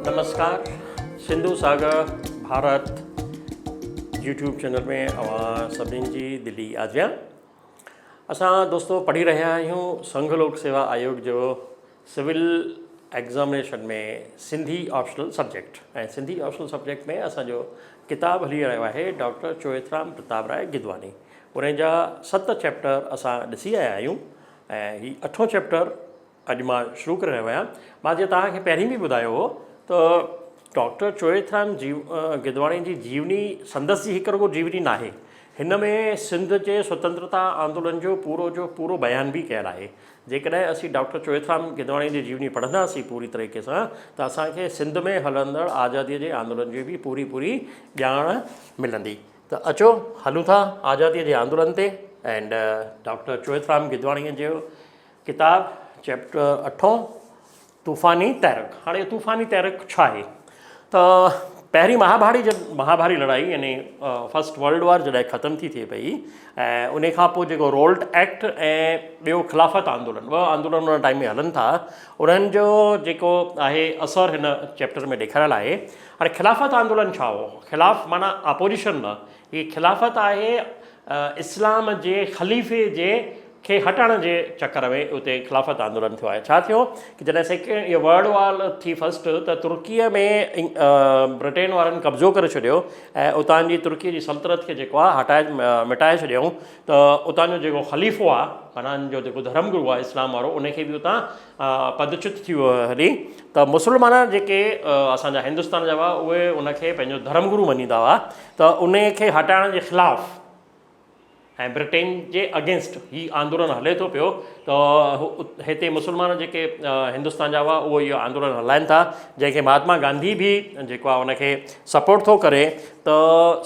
نمسڪار سنڌو ساگر Bharat YouTube channel ۾ اوهان سڀني جي دلي آجيان. اسان دوستو پڙهي رهيا آهيون سنگهه لوڪ سيوا آيوگ جو civil examination ۾ Sindhi optional subject ۽ Sindhi optional subject ۾ اسان جو ڪتاب هلي رهيو آهي ڊاڪٽر چوئٿرام پرتاب راء گدواني ان جا ست چيپٽر اسان ڏسي آيا آهيون ۽ هي اٺون چيپٽر اڄ مان شروع ڪري رهيو آهيان. مان جيئن توهان کي پهرين به ٻڌايو هو ته ڊاڪٽر چوئٿرام گدواڻي جي جيوني سندس جي هڪ رڳو جيوني ناهي. هن ۾ سنڌ جي سوتنترتا آندولن جو پورو جو پورو بيان به ڪيل آهي. جيڪڏهن اسين ڊاڪٽر چوئٿرام گدواڻي جي جيوني پڙهنداسين پوري طريقي سان ته اسان کي سنڌ ۾ هلندڙ آزادي جي آندولن جي به پوري پوري ڄاڻ ملندي. ته اچو هلون ٿا آزادي جي آندولن تي اينڊ ڊاڪٽر چوئٿرام گدواڻي جو ڪتاب چيپٽر اٺون طوفاني تحرڪ هاڻي طوفاني تحرڪ ڇا آهي ته پهرين مهاڀاري جب مهاڀاري لڙائي يعني فرسٽ ورلڊ وار جڏهن ختم ٿي ٿئي پئي ۽ ان کان پوء جيڪو رولٽ ايڪٽ ۽ ٻيو خلافت آندولن ٻه آندولن ان ٽائيم ۾ هلن ٿا انهن جو جيڪو آهي اثر هن چيپٽر ۾ ڏيکاريل آهي هاڻي خلافت آندولن ڇا هو خلاف معنيٰ اپوزيشن نه هي خلافت آهي اسلام جي خليفي جي کي هٽائڻ جي چڪر ۾ اتي خلافت آندولن ٿيو آهي ڇا ٿيو ڪي جڏهن سيڪنڊ اهو ورلڊ وار ٿي فرسٽ ته ترڪي ۾ برٽين وارن قبضو ڪري ڇڏيو ۽ اتان جي ترڪي جي سلطنت کي جيڪو آهي هٽائي مٽائي ڇڏيائون ته اتان جو جيڪو خليفو آهي معنيٰ ان جو جيڪو ڌرم گرو آهي اسلام وارو ان کي به اتان پدچت ٿي ويو هلي ته مسلمان جيڪي اسان جا هندستان جا هئا اهي ان کي پنهنجو ڌرم گرو مڃيندا هئا ته ان کي هٽائڻ جي خلاف ۽ برٽين جي اگينسٽ هي آندولن هلي ٿو پيو ته هتي مسلمان جيڪي هندستان جا هئا اهو اهو آندولن هلائن ٿا جنهن کي مهاتما گانڌي به جيڪو آهي ان کي سپورٽ ٿو ڪري ته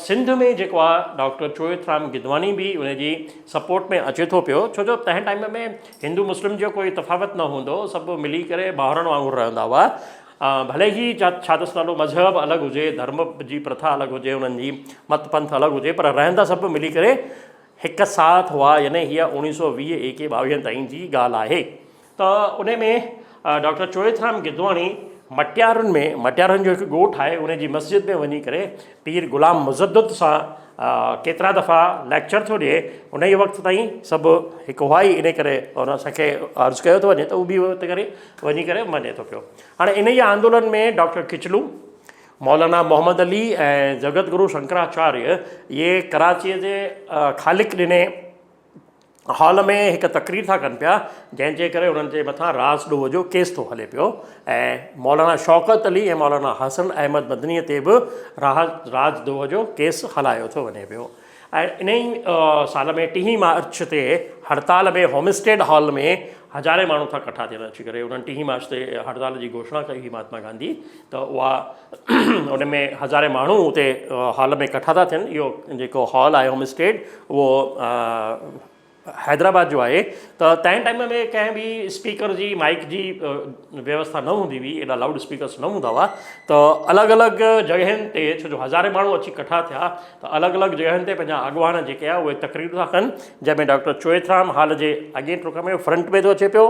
سنڌ ۾ جيڪو آهي ڊاڪٽر چوئٿرام گدواني به ان جي سپورٽ ۾ اچي ٿو پيو ڇو جو تنهن ٽائيم ۾ هندو مسلم جو ڪوئي تفاوت نه هوندو هو، سڀ ملي ڪري ڀائرن وانگر رهندا هئا. ڀلي هي ڇا اٿس نالو مذهب الڳ هجي، ڌرم جي پرٿا الڳ هجي، انهن جي مت پنٿ الڳ هجي پر رهندا سڀ ملي ڪري هڪ ساٿ هئا يعني هيء اوڻيهه سو 20 ايڪيهه ٻاويهن تائين جي ڳالهه آهي ته انهي ۾ ڊاڪٽر چوئٿرام گدواڻي مٽيارن ۾ مٽيارن جو هڪ ڳوٺ آهي انهي جي مسجد ۾ وڃي ڪري پير غلام مجدد سان ڪيترا دفعا ليڪچر ٿو ڏئي انهيء وقت تائين سڀ هڪ هئا ئي انهي ڪري ان اسان کي عرض ڪيو ٿو وڃي ته هو به اتي ڪري وڃي ڪري مڃي ٿو پيو هاڻي انهيء آندولن ۾ ڊاڪٽر ڪچلو مولانا محمد علي ۽ جگت گرو شنڪراچاريه اهي ڪراچيء جي خالق ڏني هال ۾ هڪ تقرير ٿا ڪن پيا جنهن جي ڪري انهن جي مٿان راز ڏوهه جو ڪيس ٿو هلي پيو ۽ مولانا شوڪت علي ۽ مولانا حسن احمد مدنيء تي به راز ڏوهه جو ڪيس هلايو ٿو وڃي پيو ۽ انهي سال ۾ ٽيهين مارچ تي هڙتال ۾ هومسٽيڊ هال ۾ هزارين ماڻهو ٿا ڪٺا ٿين اچي ڪري انهن ٽيهين مارچ تي هڙتال جي گهوشڻا ڪئي هئي مهاتما گانڌي ته اها ان ۾ هزارين ماڻهو اتي هال ۾ ڪٺا ٿا ٿين اهو جيڪو هال آهي هوم اسٽيٽ اهو حيدرآباد جو آهي ته تنهن ٽائيم ۾ ڪنهن به اسپيڪر جي مائڪ جي ويوسٿا نه هوندي هئي ايڏا لائوڊ اسپيڪرس نه هوندا هئا ته الڳ الڳ جڳهين تي ڇو جو هزارين ماڻهو اچي ڪٺا ٿيا ته الڳ الڳ جڳهين تي پنهنجا اڳواڻ جيڪي آهي اهي تقريرون ٿا ڪن جنهن ۾ ڊاڪٽر چوئٿرام هال جي اڳئين ٽڪ ۾ فرنٽ ۾ ٿو اچي پيو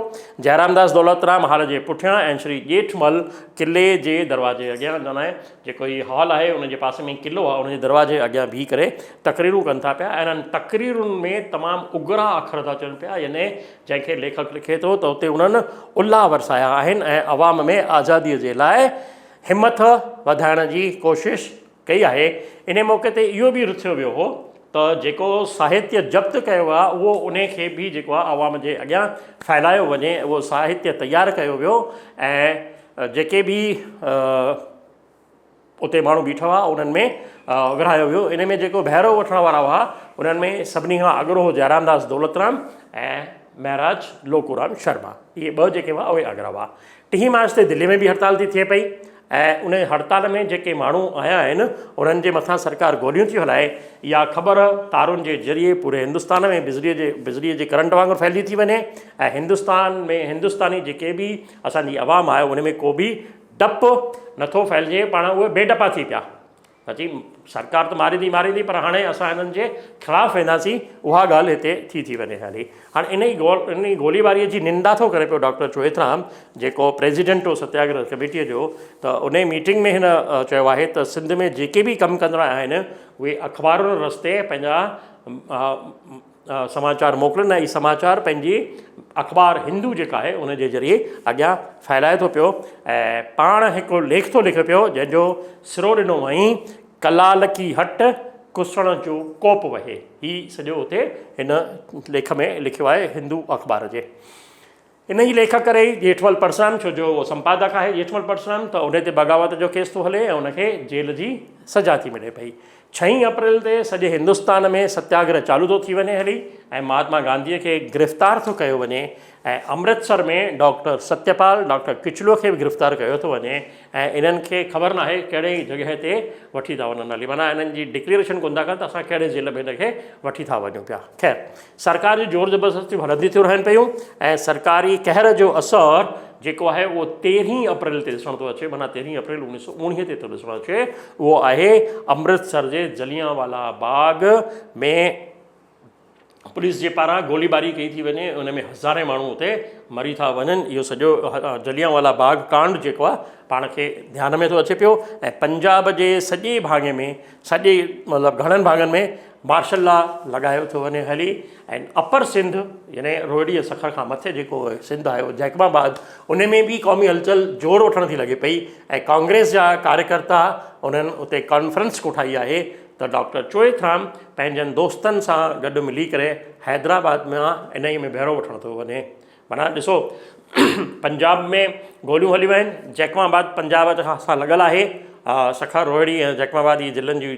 جئرامداس دولترام هال جي پٺيان ۽ شري ڄيٺمل قلعي جي دروازي اڳيان يعني جيڪو هي هال آهي ان جي پاسي ۾ قلعو آهي ان جي دروازي اڳيان بيهي ڪري تقريرون ڪن ٿا پيا ۽ انهن تقريرن ۾ تمام اگرا اکر ٿا اچن پيا يعني جنهن کي ليکڪ لکي ٿو ته اتي انهن الا ورسايا آهن ۽ عوام ۾ آزادي جي لاء همٿ وڌائڻ جي ڪوشش ڪئي آهي. انهي موقعي تي اهو به رٿيو ويو هو ته جيڪو ساهتيه ضبط ڪيو ويو آهي اهو انهي کي به جيڪو آهي عوام جي اڳيان ڦهلايو وڃي اهو ساهتيه تيار ڪيو ويو ۽ جيڪي به اتي ماڻهو بيٺا هئا انهن ۾ ورهايو ويو انهي ۾ جيڪو بهرو وٺڻ وارا هئا انهن ۾ سڀني کان اڳرو هو جئرامداس دولترام ۽ مهراج لوڪورام شرما اهي ٻه جيڪي هئا اهي اڳرا هئا. ٽيهين مارچ تي دلي ۾ به هڙتال ٿي ٿئي پئي ۽ ان هڙتال ۾ جيڪي ماڻهو آيا آهن انهن جي مٿان سرڪار گوليون ٿي هلائي. اها خبر تارن جي ذريعي پوري هندستان ۾ بجلي جي بجلي جي ڪرنٽ وانگر ڦهلجي ٿي وڃي ۽ هندستان ۾ هندستاني جيڪي به اسان جي عوام آهي ان ۾ ڪو به ڊپ نٿو ڦهلجي پاڻ اهي بي ڊپا ٿي پيا. چي سرڪار ته ماريندي ماريندي پر هاڻي اسان هنن جي خلاف وينداسين اها ڳالهه هتي ٿي ٿي وڃي هلي. هاڻي انهي گول انهي گوليباريء جي نندا ٿو ڪري پيو ڊاڪٽر چوئٿرام جيڪو پريزيڊنٽ هو ستياگرهه ڪميٽيء جو ته انهي ميٽنگ ۾ هن چيو آهي ته سنڌ ۾ جيڪي به ڪم ڪندڙ آهن اهي اخبارن رستي پنهنجا سماچار موڪلن ۽ هي سماچار پنهنجي اخبار هندو جيڪا آهي ان جي ذريعي اڳيان ڦهلائي ٿو پيو ۽ پاڻ هڪ ليک ٿو لکي پيو جنهن جو سرو ڏنو هئائين ڪلالڪي هٽ ڪسڻ جو ڪوپ وهي هي سڄو اتي هن ليک ۾ لکيو آهي هندو اخبار جي انهيء ليک ڪري ئي ڄيٺمل پرسرام، ڇو جو اهو سمپادڪ آهي ڄيٺمل پرسرام، ته انهيء تي بغاوت جو ڪيس ٿو هلي ۽ ان کي جيل جي سزا ٿي ملي پئي. ڇهين اپريل تي سڄي هندستان ۾ ستياگرهه چالو ٿو ٿي وڃي هلي ۽ مهاتما گانڌيء کي گرفتار ٿو ڪيو وڃي ۽ امرتسر ۾ ڊاڪٽر ستيپال، ڊاڪٽر ڪچلوء کي به گرفتار ڪيو ٿو وڃي ۽ انهن کي خبر ناهي ڪهڙي جڳهه تي وٺي ٿا وڃن هلي معنيٰ انهن جي ڊڪليئريشن ڪونه ٿا ڪن ته اسان ڪهڙي جيل ۾ هن کي وٺي ٿا وڃون پيا. خير سرڪار جون زور زبردستيون هلنديون ٿيون رهن پيون ۽ سرڪاري قهر جو اثر جيڪو آهي اهو تيرهين اپريل تي ڏسڻ ٿو اچي معنيٰ تيرهين اپريل اوڻيهه سو اوڻيهه تي ٿو ڏسڻ اچي اهو آهي امرتسر جي جليان والا باغ ۾ پوليس جي پاران گولي باري ڪئي ٿي وڃي ان ۾ هزارين ماڻهو اتي مري ٿا وڃن اهو سڄو جليان والا باغ ڪانڊ جيڪو آهي پاڻ کي ڌيان ۾ ٿو اچي پيو ۽ پنجاب جي سڄي ڀاڱي ۾ سڄي مطلب گهڻن ڀاڱن ۾ مارشل لا لڳايو ٿو وڃي هلي ۽ اپر سنڌ يعني روهڙي ۽ سکر کان مٿي جيڪو سنڌ آهي جيڪب آباد ان ۾ به قومي هلچل زور وٺڻ ٿي لڳي پئي ۽ ڪانگريس جا ڪاريڪرتا انهن اتي ڪانفرنس ڪوٺائي آهي ته ڊاڪٽر چوئٿرام پنهنجن دوستن سان گڏ ملي ڪري حيدرآباد مان انهي ۾ بهرو وٺڻ ٿو وڃي معنيٰ ڏسو پنجاب ۾ گوليون هليون آهن جيڪب آباد پنجاب سان لڳل آهي سکر روهڙي ۽ جيڪب آباد جي ضلعن جي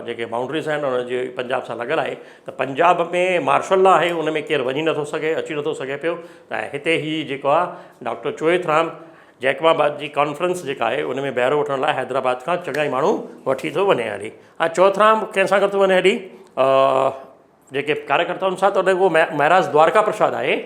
جيڪي بائونڊريز آهن ان جي پنجاب سان لڳل آهي ته پنجاب ۾ مارشل لا آهي ان ۾ ڪير وڃي نٿو سگهي اچي نٿو سگهي پيو ته هتي هي جيڪو آهي ڊاڪٽر چوئٿرام جيڪب آباد جي ڪانفرنس جيڪا آهي ان ۾ بهرو وٺڻ لاء حيدرآباد کان چڱا ئي ماڻهو وٺي ٿو وڃي هلي ۽ چوئٿرام ڪنهن سان گڏ ٿو وڃي هلي جيڪي ڪاريڪرتائن سان ته ان اهو مهاراج دوارڪا پرشاد آهي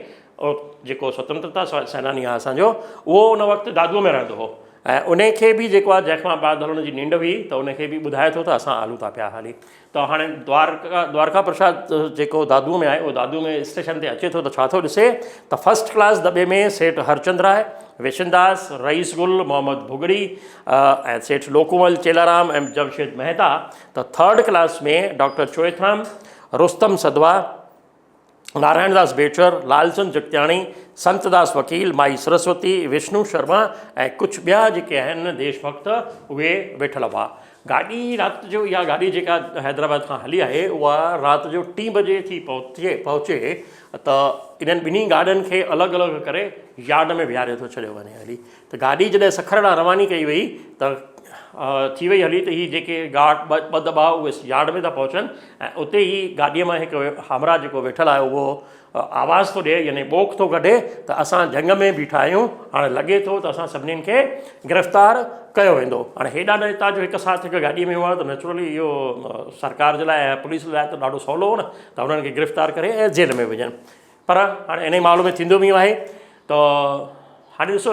جيڪو سوتنترتا سيناني آهي اسان جو اهو ان وقت دادوء ۾ رهندو هو ۽ ان کي به جيڪو آهي جنهن کان بعد هلڻ جي ننڊ هئي ته ان کي به ٻڌائي ٿو ته اسان هلون ٿا پيا هلي ته هاڻي دوارڪا دوارڪا پرشاد جيڪو دادوء ۾ آهي اهو دادوء ۾ اسٽيشن تي اچي ٿو ته ڇا ٿو ڏسي ته فرسٽ ڪلاس دٻي ۾ سيٺ هرچند راء وشنداس رئيس گل محمد ڀڳڙي ۽ سيٺ لوڪومل چيلارام ۽ جمشيد مهتا ته third class ۾ doctor Choithram, Rustam Sadhwa, Narayan Das Bechar, Lalchand Jagtiani, Sant Das Vakil, Mai Saraswati, Vishnu Sharma ۽ ڪجهه ٻيا جيڪي آهن ديش ڀڳت اهي ويٺل هئا. گاڏي رات جو اها گاڏي جيڪا حيدرآباد کان هلي آهي اها رات جو ٽين بجي ٿي پهچي پهچي ته انهن ٻنهي گاڏين کي الڳ الڳ ڪري يارڊ ۾ ويهاري ٿو ڇڏيو وڃي هلي ته گاڏي جڏهن سکر ڏانهن رواني ڪئي وئي ته ٿي وئي هلي ته هي جيڪي گارڊ ٻه دٻا اهي يارڊ ۾ ٿا پهچن ۽ اتي ئي گاڏيء مان هڪ همراهه جيڪو ويٺل آهي اهو آواز ٿو ڏئي يعني ٻوڪ ٿو ڪڍي ته اسان جهنگ ۾ بيٺا آهيون هاڻي لڳي ٿو ته اسان سڀنين کي گرفتار ڪيو ويندو هاڻي هيڏا نيتا جو هڪ ساٿ هڪ گاڏيء ۾ هئا ته نيچرلي اهو سرڪار جي لاء ۽ پوليس لاء ته ڏاڍو سولو هو نه ته انهن کي گرفتار ڪري ۽ جيل ۾ وجهن پر هاڻي انهي ماحول ۾ ٿيندو به آهي ته هاڻي ڏسو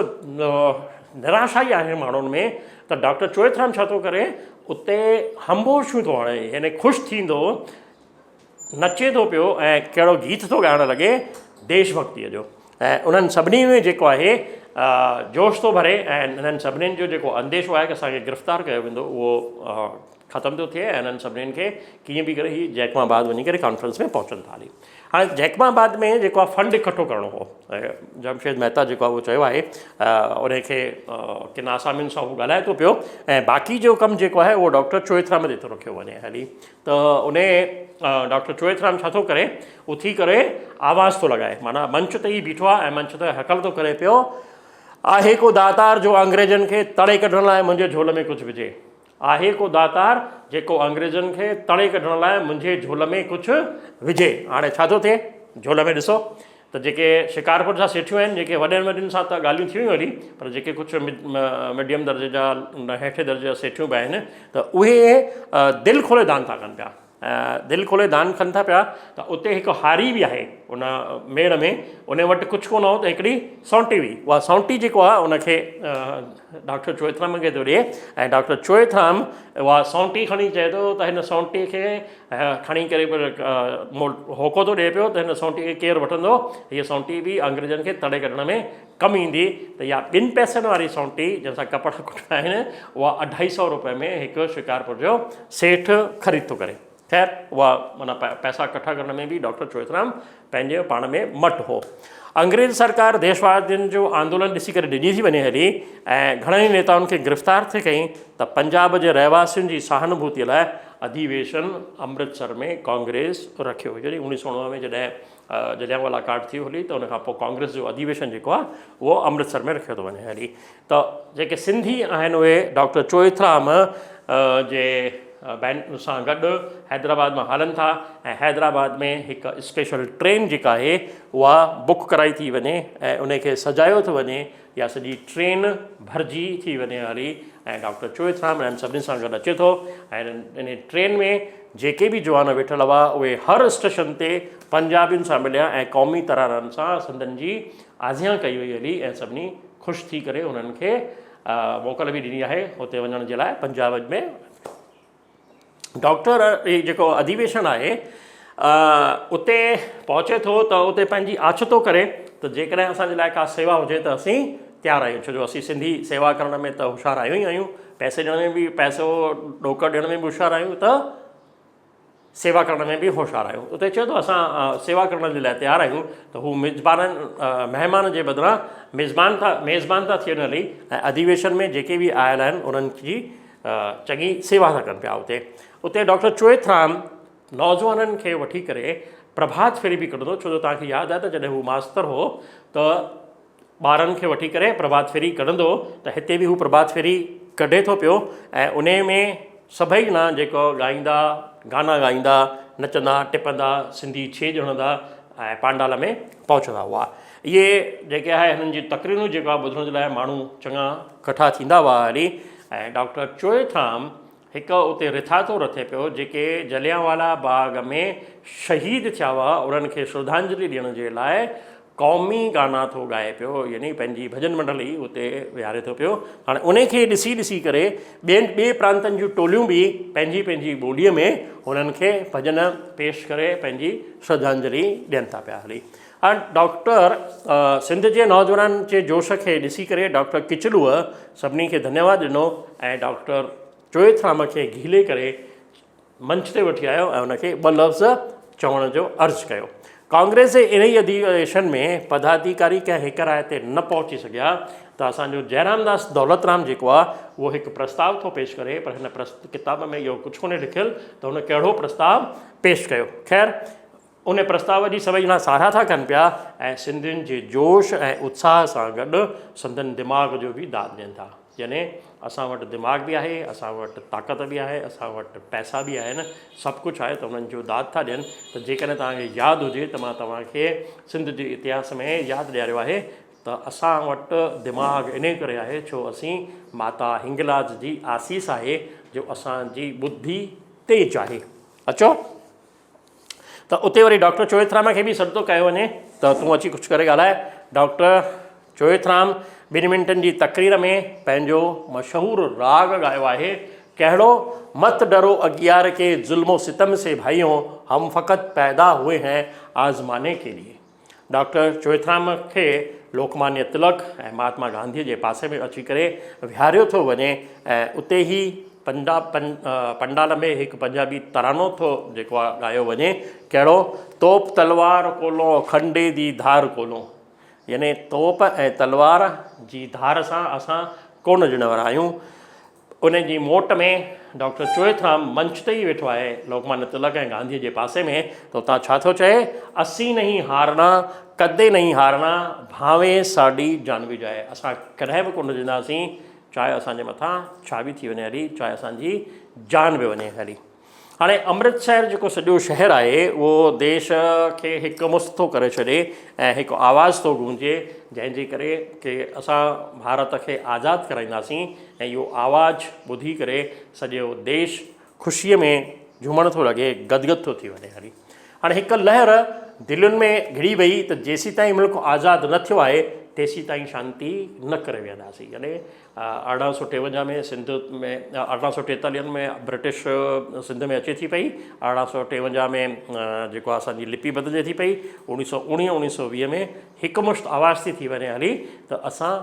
نراشا ئي آهي ماڻهن ۾ ته ڊاڪٽر چوئٿرام ڇا ٿو ڪري اتي هنبوشيون ٿو هڻي يعني خوش ٿيندو نچي ٿو پيو ۽ ڪهڙو گيت ٿو ڳائڻ لڳي ديش ڀڳتيء جو ۽ انهن سڀني ۾ جيڪو آهي جوش ٿو ڀري ۽ انهن سڀني جو جيڪو انديشو آهي ته اسان کي گرفتار ڪيو ويندو اهو ختم ٿو ٿئي ۽ انهن سڀني کي ڪيئن به ڪري هي جيڪب آباد وڃي ڪري ڪانفرنس ۾ پهچن ٿا هلي هاڻي جيڪب آباد ۾ جيڪو آهي فنڊ اڪٺو ڪرڻو هو ۽ جمشيد مهتا جيڪو آهي اهو چيو آهي ان کي ڪن آسامين سان هو ڳالهائي ٿو پيو ۽ باقي جو ڪم جيڪو آهي اهو ڊاڪٽر چوئٿرام تي ٿو رکيو وڃي هلي ته ان ڊاڪٽر چوئٿرام ڇا ٿو ڪري اٿي ڪري آواز ٿو لڳائي معنيٰ منچ تي ئي بيٺو آهي ۽ منچ تي هڪل ٿو ڪري پيو آهي ڪو داتار جو انگريزن کي تڙي ڪڍڻ لاء منهنجي جهول ۾ ڪجهه وجهي آهي ڪو داتار جيڪو انگريزن کي تڙي ڪڍڻ لاء منهنجي جهول ۾ ڪجهه وجهي. هاڻي ڇا ٿو ٿئي؟ جهول ۾ ڏسو ته جيڪي شڪارپور جا سيٺيون آهن، جيڪي وڏين وڏين سان ته ڳالهيون ٿي ويون هلي، پر جيڪي ڪجهه ميڊيم درجي جا هيٺين درجي جا سيٺيون به آهن ته اهي دل کولي دان ٿا ڪن پيا. دل کولي دان ڪن ٿا پيا ته اتي هڪ هاري به آهي ان ميڙ ۾ ان وٽ ڪجهه ڪونه هو ته هڪڙي سونٽي هئي اها سونٽي جيڪو آهي ان کي ڊاڪٽر چوئٿرام کي ٿو ڏئي ۽ ڊاڪٽر چوئٿرام اها سونٽي کڻي چئي ٿو ته هن سونٽي کي کڻي ڪري هوڪو ٿو ڏئي پيو ته هن سونٽي کي ڪير وٺندو هيء سونٽي به انگريزن کي تڙي ڪڍڻ ۾ ڪم ايندي ته اها ٻن پئسن واري سونٽي جنهن سان ڪپڙا ڪٽبا آهن اها اڍائي سئو روپئي ۾ هڪ شڪارپور جو سيٺ خريد ٿو ڪري. خير اها معنيٰ پئسا ڪٺا ڪرڻ ۾ به ڊاڪٽر چوئٿرام پنهنجي پاڻ ۾ مٽ هو. انگريز سرڪار ديشوادين جو آندولن ڏسي ڪري ڊڄي ٿي وڃي هلي ۽ گهڻن ئي نيتائن کي گرفتار ٿي ڪيائين ته پنجاب جي رهواسين جي سهانوڀوتيء لاء اڌيويشن امرتسر ۾ ڪانگريس رکيو. يعني اوڻيهه سؤ اڻويهه ۾ جڏهن جليانوالا ڪانڊ ٿي هلي ته ان کان پوء ڪانگريس جو اڌيويشن جيڪو آهي اهو امرتسر ۾ رکيو ٿو وڃي هلي ته جيڪي سنڌي آهن اهي ڊاڪٽر چوئٿرام جي بين سان گڏ حيدرآباد مان هلن ٿا ۽ حيدرآباد ۾ هڪ اسپيشل ٽرين جيڪا آهي اها بڪ ڪرائي ٿي وڃي ۽ ان کي سجايو ٿو وڃي يا سڄي ٽرين ڀرجي ٿي وڃي هلي ۽ ڊاڪٽر چوئٿرام انهن سڀني سان گڏ اچي ٿو ۽ انهي ٽرين ۾ جيڪي به جوان ويٺل هئا اهي هر اسٽيشن تي پنجابين سان مليا ۽ قومي ترانن سان سندن جي آجيان ڪئي وئي هلي ۽ سڀني خوش ٿي ڪري انهن کي موڪل به ڏني آهي اتي وڃڻ جي لاء پنجاب ۾ ڊاڪٽر هي جيڪو اڌيويشن آهي اتي پهچي ٿو ته اتي پنهنجي آڇ ٿو ڪري ته جيڪڏهن اسان جي لاء ڪا سيوا هجي ته اسين تيار آهيون ڇو جو اسين سنڌي سيوا ڪرڻ ۾ ته هوشيار آهيون ئي آهيون پئسي ڏيڻ ۾ به پئسو ڏوڪڙ ڏيڻ ۾ به هوشيار آهيون ته سيوا ڪرڻ ۾ به هوشيار آهيون اتي چئي ٿو اسان سيوا ڪرڻ جي لاء تيار آهيون ته هو ميزبانن مهمان جي بدران ميزبان ٿا ميزبان ٿا ٿين هلي ۽ اڌيويشن ۾ جيڪي به آيل آهن انهن جي چڱي سيوا ٿا ڪن پيا اتي اتي ڊاڪٽر چوئٿرام نوجوانن کي وٺي ڪري پرڀات ڦيري به ڪڍندو ڇو جو توهان کي ياد آهي ته جڏهن هو ماستر هو ته ٻارن کي وٺي ڪري پرڀات ڦيري ڪڍندو ته هتي به هو پرڀات ڦيري ڪڍي ٿو پيو ۽ انهي ۾ سڀئي ڄڻا جيڪو ڳائيندا گانا ڳائيندا نچندا ٽپندا سنڌي ڇيڄ هڻندا ۽ پانڊال ۾ پهچندا هئا اهي جيڪي آهي هنن جي تقريرون جيڪو آهي ٻڌڻ جي لاء ماڻهو چڱا ڪٺا ٿيندا هئا هلي ۽ ڊاڪٽر چوئٿرام هڪ اتي رٿا ٿو رٿي پيو جيڪي جليانوالا باغ ۾ شهيد ٿيا هئا انهن کي شرڌانجلي ڏيڻ جي لاء قومي گانا ٿو ڳائي پيو يعني پنهنجي ڀڄن منڊلي اتي ويهاري ٿو پيو هاڻي ان کي ڏسي ڏسي ڪري ٻين ٻئي پرانتن جون ٽوليون به پنهنجي پنهنجي ٻوليء ۾ هنن کي ڀڄن پيش ڪري پنهنجي شرڌانجلي ڏين ٿا پيا هلي هاڻ ڊاڪٽر سنڌ جي نوجوانن جي جوش کي ڏسي ڪري ڊاڪٽر ڪچلوء سڀني کي ڌنيواد ڏنو ۽ ڊاڪٽر چوئٿرام کي گهيلي ڪري منچ تي وٺي آيو ۽ ان کي ٻه لفظ چوڻ جو عرض ڪيو. ڪانگريس جي انهيء اڌيويشن ۾ پداڌيڪاري ڪنهن هڪ راء تي نه پهچي سگهيا ته اسان جو جئرامداس دولترام جيڪو آهي اهو هڪ پرستاء ٿو پيش ڪري پر هن ڪتاب ۾ اهو ڪجهه ڪونهي لکيل ته هن ڪهڙو پرستاء پيش ڪيو. خير ان پرستاء جي سڀئي ڄڻا ساراهه ٿا ڪن پيا ۽ سنڌين جي جوش ۽ اتساهه سان گڏ سندن دماغ جو به داد ڏين ٿا. يعني اسان وٽ دماغ به آهي، اسان وٽ طاقت به آهي، اسان وٽ پئسا به آهن، سڀ ڪجهه آهي ته انهن جو داد ٿا ڏين ته جيڪڏهن توهان کي ياد هجي ته مان توهان کي سنڌ جي اتهاس ۾ ياد ڏياريو آهي ته اسان وٽ دماغ انهي ڪري آهي ڇو اسين ماتا هنگلاج جي آسيس آهي جو اسان جي ٻڌي تيز آهي. اچو. ته اتي وري ڊاڪٽر چوئٿرام کي به سڏ ٿو ڪيو وڃي ته تون اچي ڪجهه ڪري ڳالهاء. ڊاڪٽر چوئٿرام ٻن منٽن جي تقرير ۾ پنهنجو مشهور راڳ ڳايو آهي، ڪهڙو، مت ڊرو اغيار ڪي ظلم و ستم سي ڀائيون، هم فقط پيدا هئي هين آزماني ڪي ليي. ڊاڪٽر چوئٿرام کي لوڪمانيه تلڪ ۽ مهاتما گانڌيء جي پاسي ۾ اچي ڪري ويهاريو ٿو وڃي ۽ اتي ئي پنڊال ۾ هڪ پنجابي ترانو ٿو جيڪو آ ڳايو وڃي ڪهڙو توپ تلوار ڪولون کنڊي the ڌار ڪولون يعني توپ ۽ تلوار جي ڌار سان اسان ڪونه ڏيڻ وارا آهيون. ان جي موٽ ۾ ڊاڪٽر چوئٿرام منچ تي ئي ويٺو آهي لوڪمانيه تلڪ ۽ گانڌيء جي پاسي ۾ ته اتان ڇا ٿو چئي، اسين نهين هارنا، ڪدي نهين هارنا، ڀانوين ساڏي جان به جائي. اسان ڪڏهن به ڪونه ڏينداسين، چاهي اسان جي مٿان ڇا به ٿي وڃي هلي، چاهي اسان جي جان به وڃي هلي. هاڻي امرتسر جيڪو سڄو شهر آهي اهو ديش کي هڪ مست ٿو ڪري ڇڏي ۽ هڪ آواز ٿو گونجي جنهن جي ڪري ڪي اسان ڀارت کي آزاد ڪرائينداسين ۽ اهو آواز ٻڌي ڪري سڄو ديش خوشيء ۾ جهومڻ ٿو لڳي، گدگد ٿو ٿي وڃي هلي. هاڻي هڪ لهر دلين ۾ گهڙي وئي ته جيسيتائين ملڪ آزاد نه ٿيو آهي تيسيتائين شانتي نه ڪري ويهنداسين. يعني 1853 ۾ سنڌ ۾ 1843 ۾ برٽش سنڌ ۾ اچي ٿي پئي، 1853 ۾ جيڪو آهي اسان جي لپي بدلجي ٿي پئي، 1919 1920 ۾ هڪ مشت آواز ٿي ٿي وڃي هلي ته اسان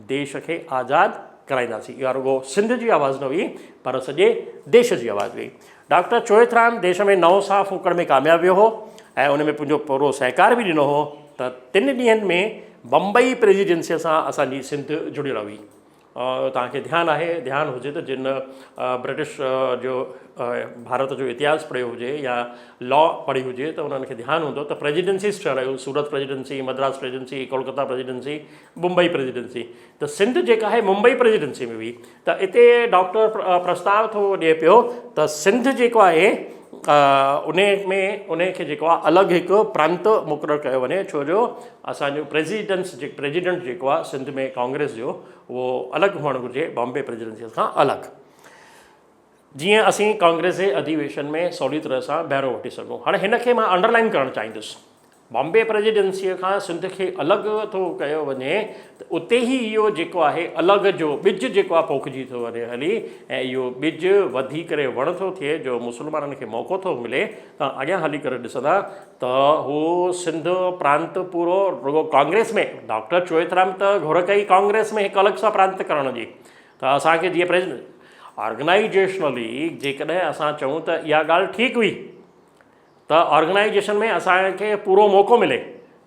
ديش کي آزاد ڪرائينداسين. اها رڳو سنڌ جي آواز نه هئي پر سڄي ديش جي آواز هئي. ڊاڪٽر چوئٿرام ديش ۾ نئون ساهه ڦوڪڻ ۾ ڪامياب ويو هو ۽ ان ۾ پنهنجو پورو سهڪار به ڏنو هو ته تن ڏينهن ۾ بمبئي پريزيڊنسيء سان اسان جي سنڌ جڙيل هئي. توهان کي ڌيان آهي، ڌيان هجي ته جن برٽش جو ڀارت جو اتهاس پڙهيو هجي يا لا پڙهي هجي ته انهن کي ڌيان هوندو ته پريزيڊنسيز ٺهيل هيون، Surat presidency, Madras presidency, Kolkata presidency, Bombay presidency ته سنڌ جيڪا آهي ممبئي پريزيڊنسي ۾ هئي ته اتي ڊاڪٽر پرستاء ٿو ڏئي پيو ته سنڌ جيڪو آهي ان ۾ ان کي جيڪو آهي الڳ هڪ پرانت مقرر ڪيو وڃي ڇو جو اسانجو پريزيڊنس پريزيڊنٽ جيڪو آهي سنڌ ۾ ڪانگريس جو اهو الڳ هئڻ گهرجي بامبي پريزيڊنسي کان الڳ جيئن اسين ڪانگريس جي اڌيويشن ۾ سولي طرح سان بهرو وٺي سگهون. هاڻي هن کي مان انڊرلائن ڪرڻ چاهيندس. بامبي پريزيڊنسيء کان سنڌ کي الڳ ٿو ڪيو وڃي ته اتي ئي اهو جيڪو آهي الڳ جو ٻج جيڪو آهي پوکجي ٿو وڃي هلي ۽ اهو ٻج وڌي ڪري وڻ ٿو ٿئي جو مسلمانن کي موقعو ٿو ملي ته اڳيان هلي ڪري ڏسندا ته هو سنڌ پرانت پورو رڳو ڪانگريس ۾ ڊاڪٽر چوئٿرام ته گهر ڪئي ڪانگريس ۾ هڪ الڳ سان پرانت ڪرڻ جي ته اسان کي جيئن پريزيڊنٽ آرگنائيزيشنلي جيڪڏهن اسان چئون ته اها ڳالهه ٺيڪ هئي ته آرگنائيزيشن ۾ اسان کي پورو موقعو ملي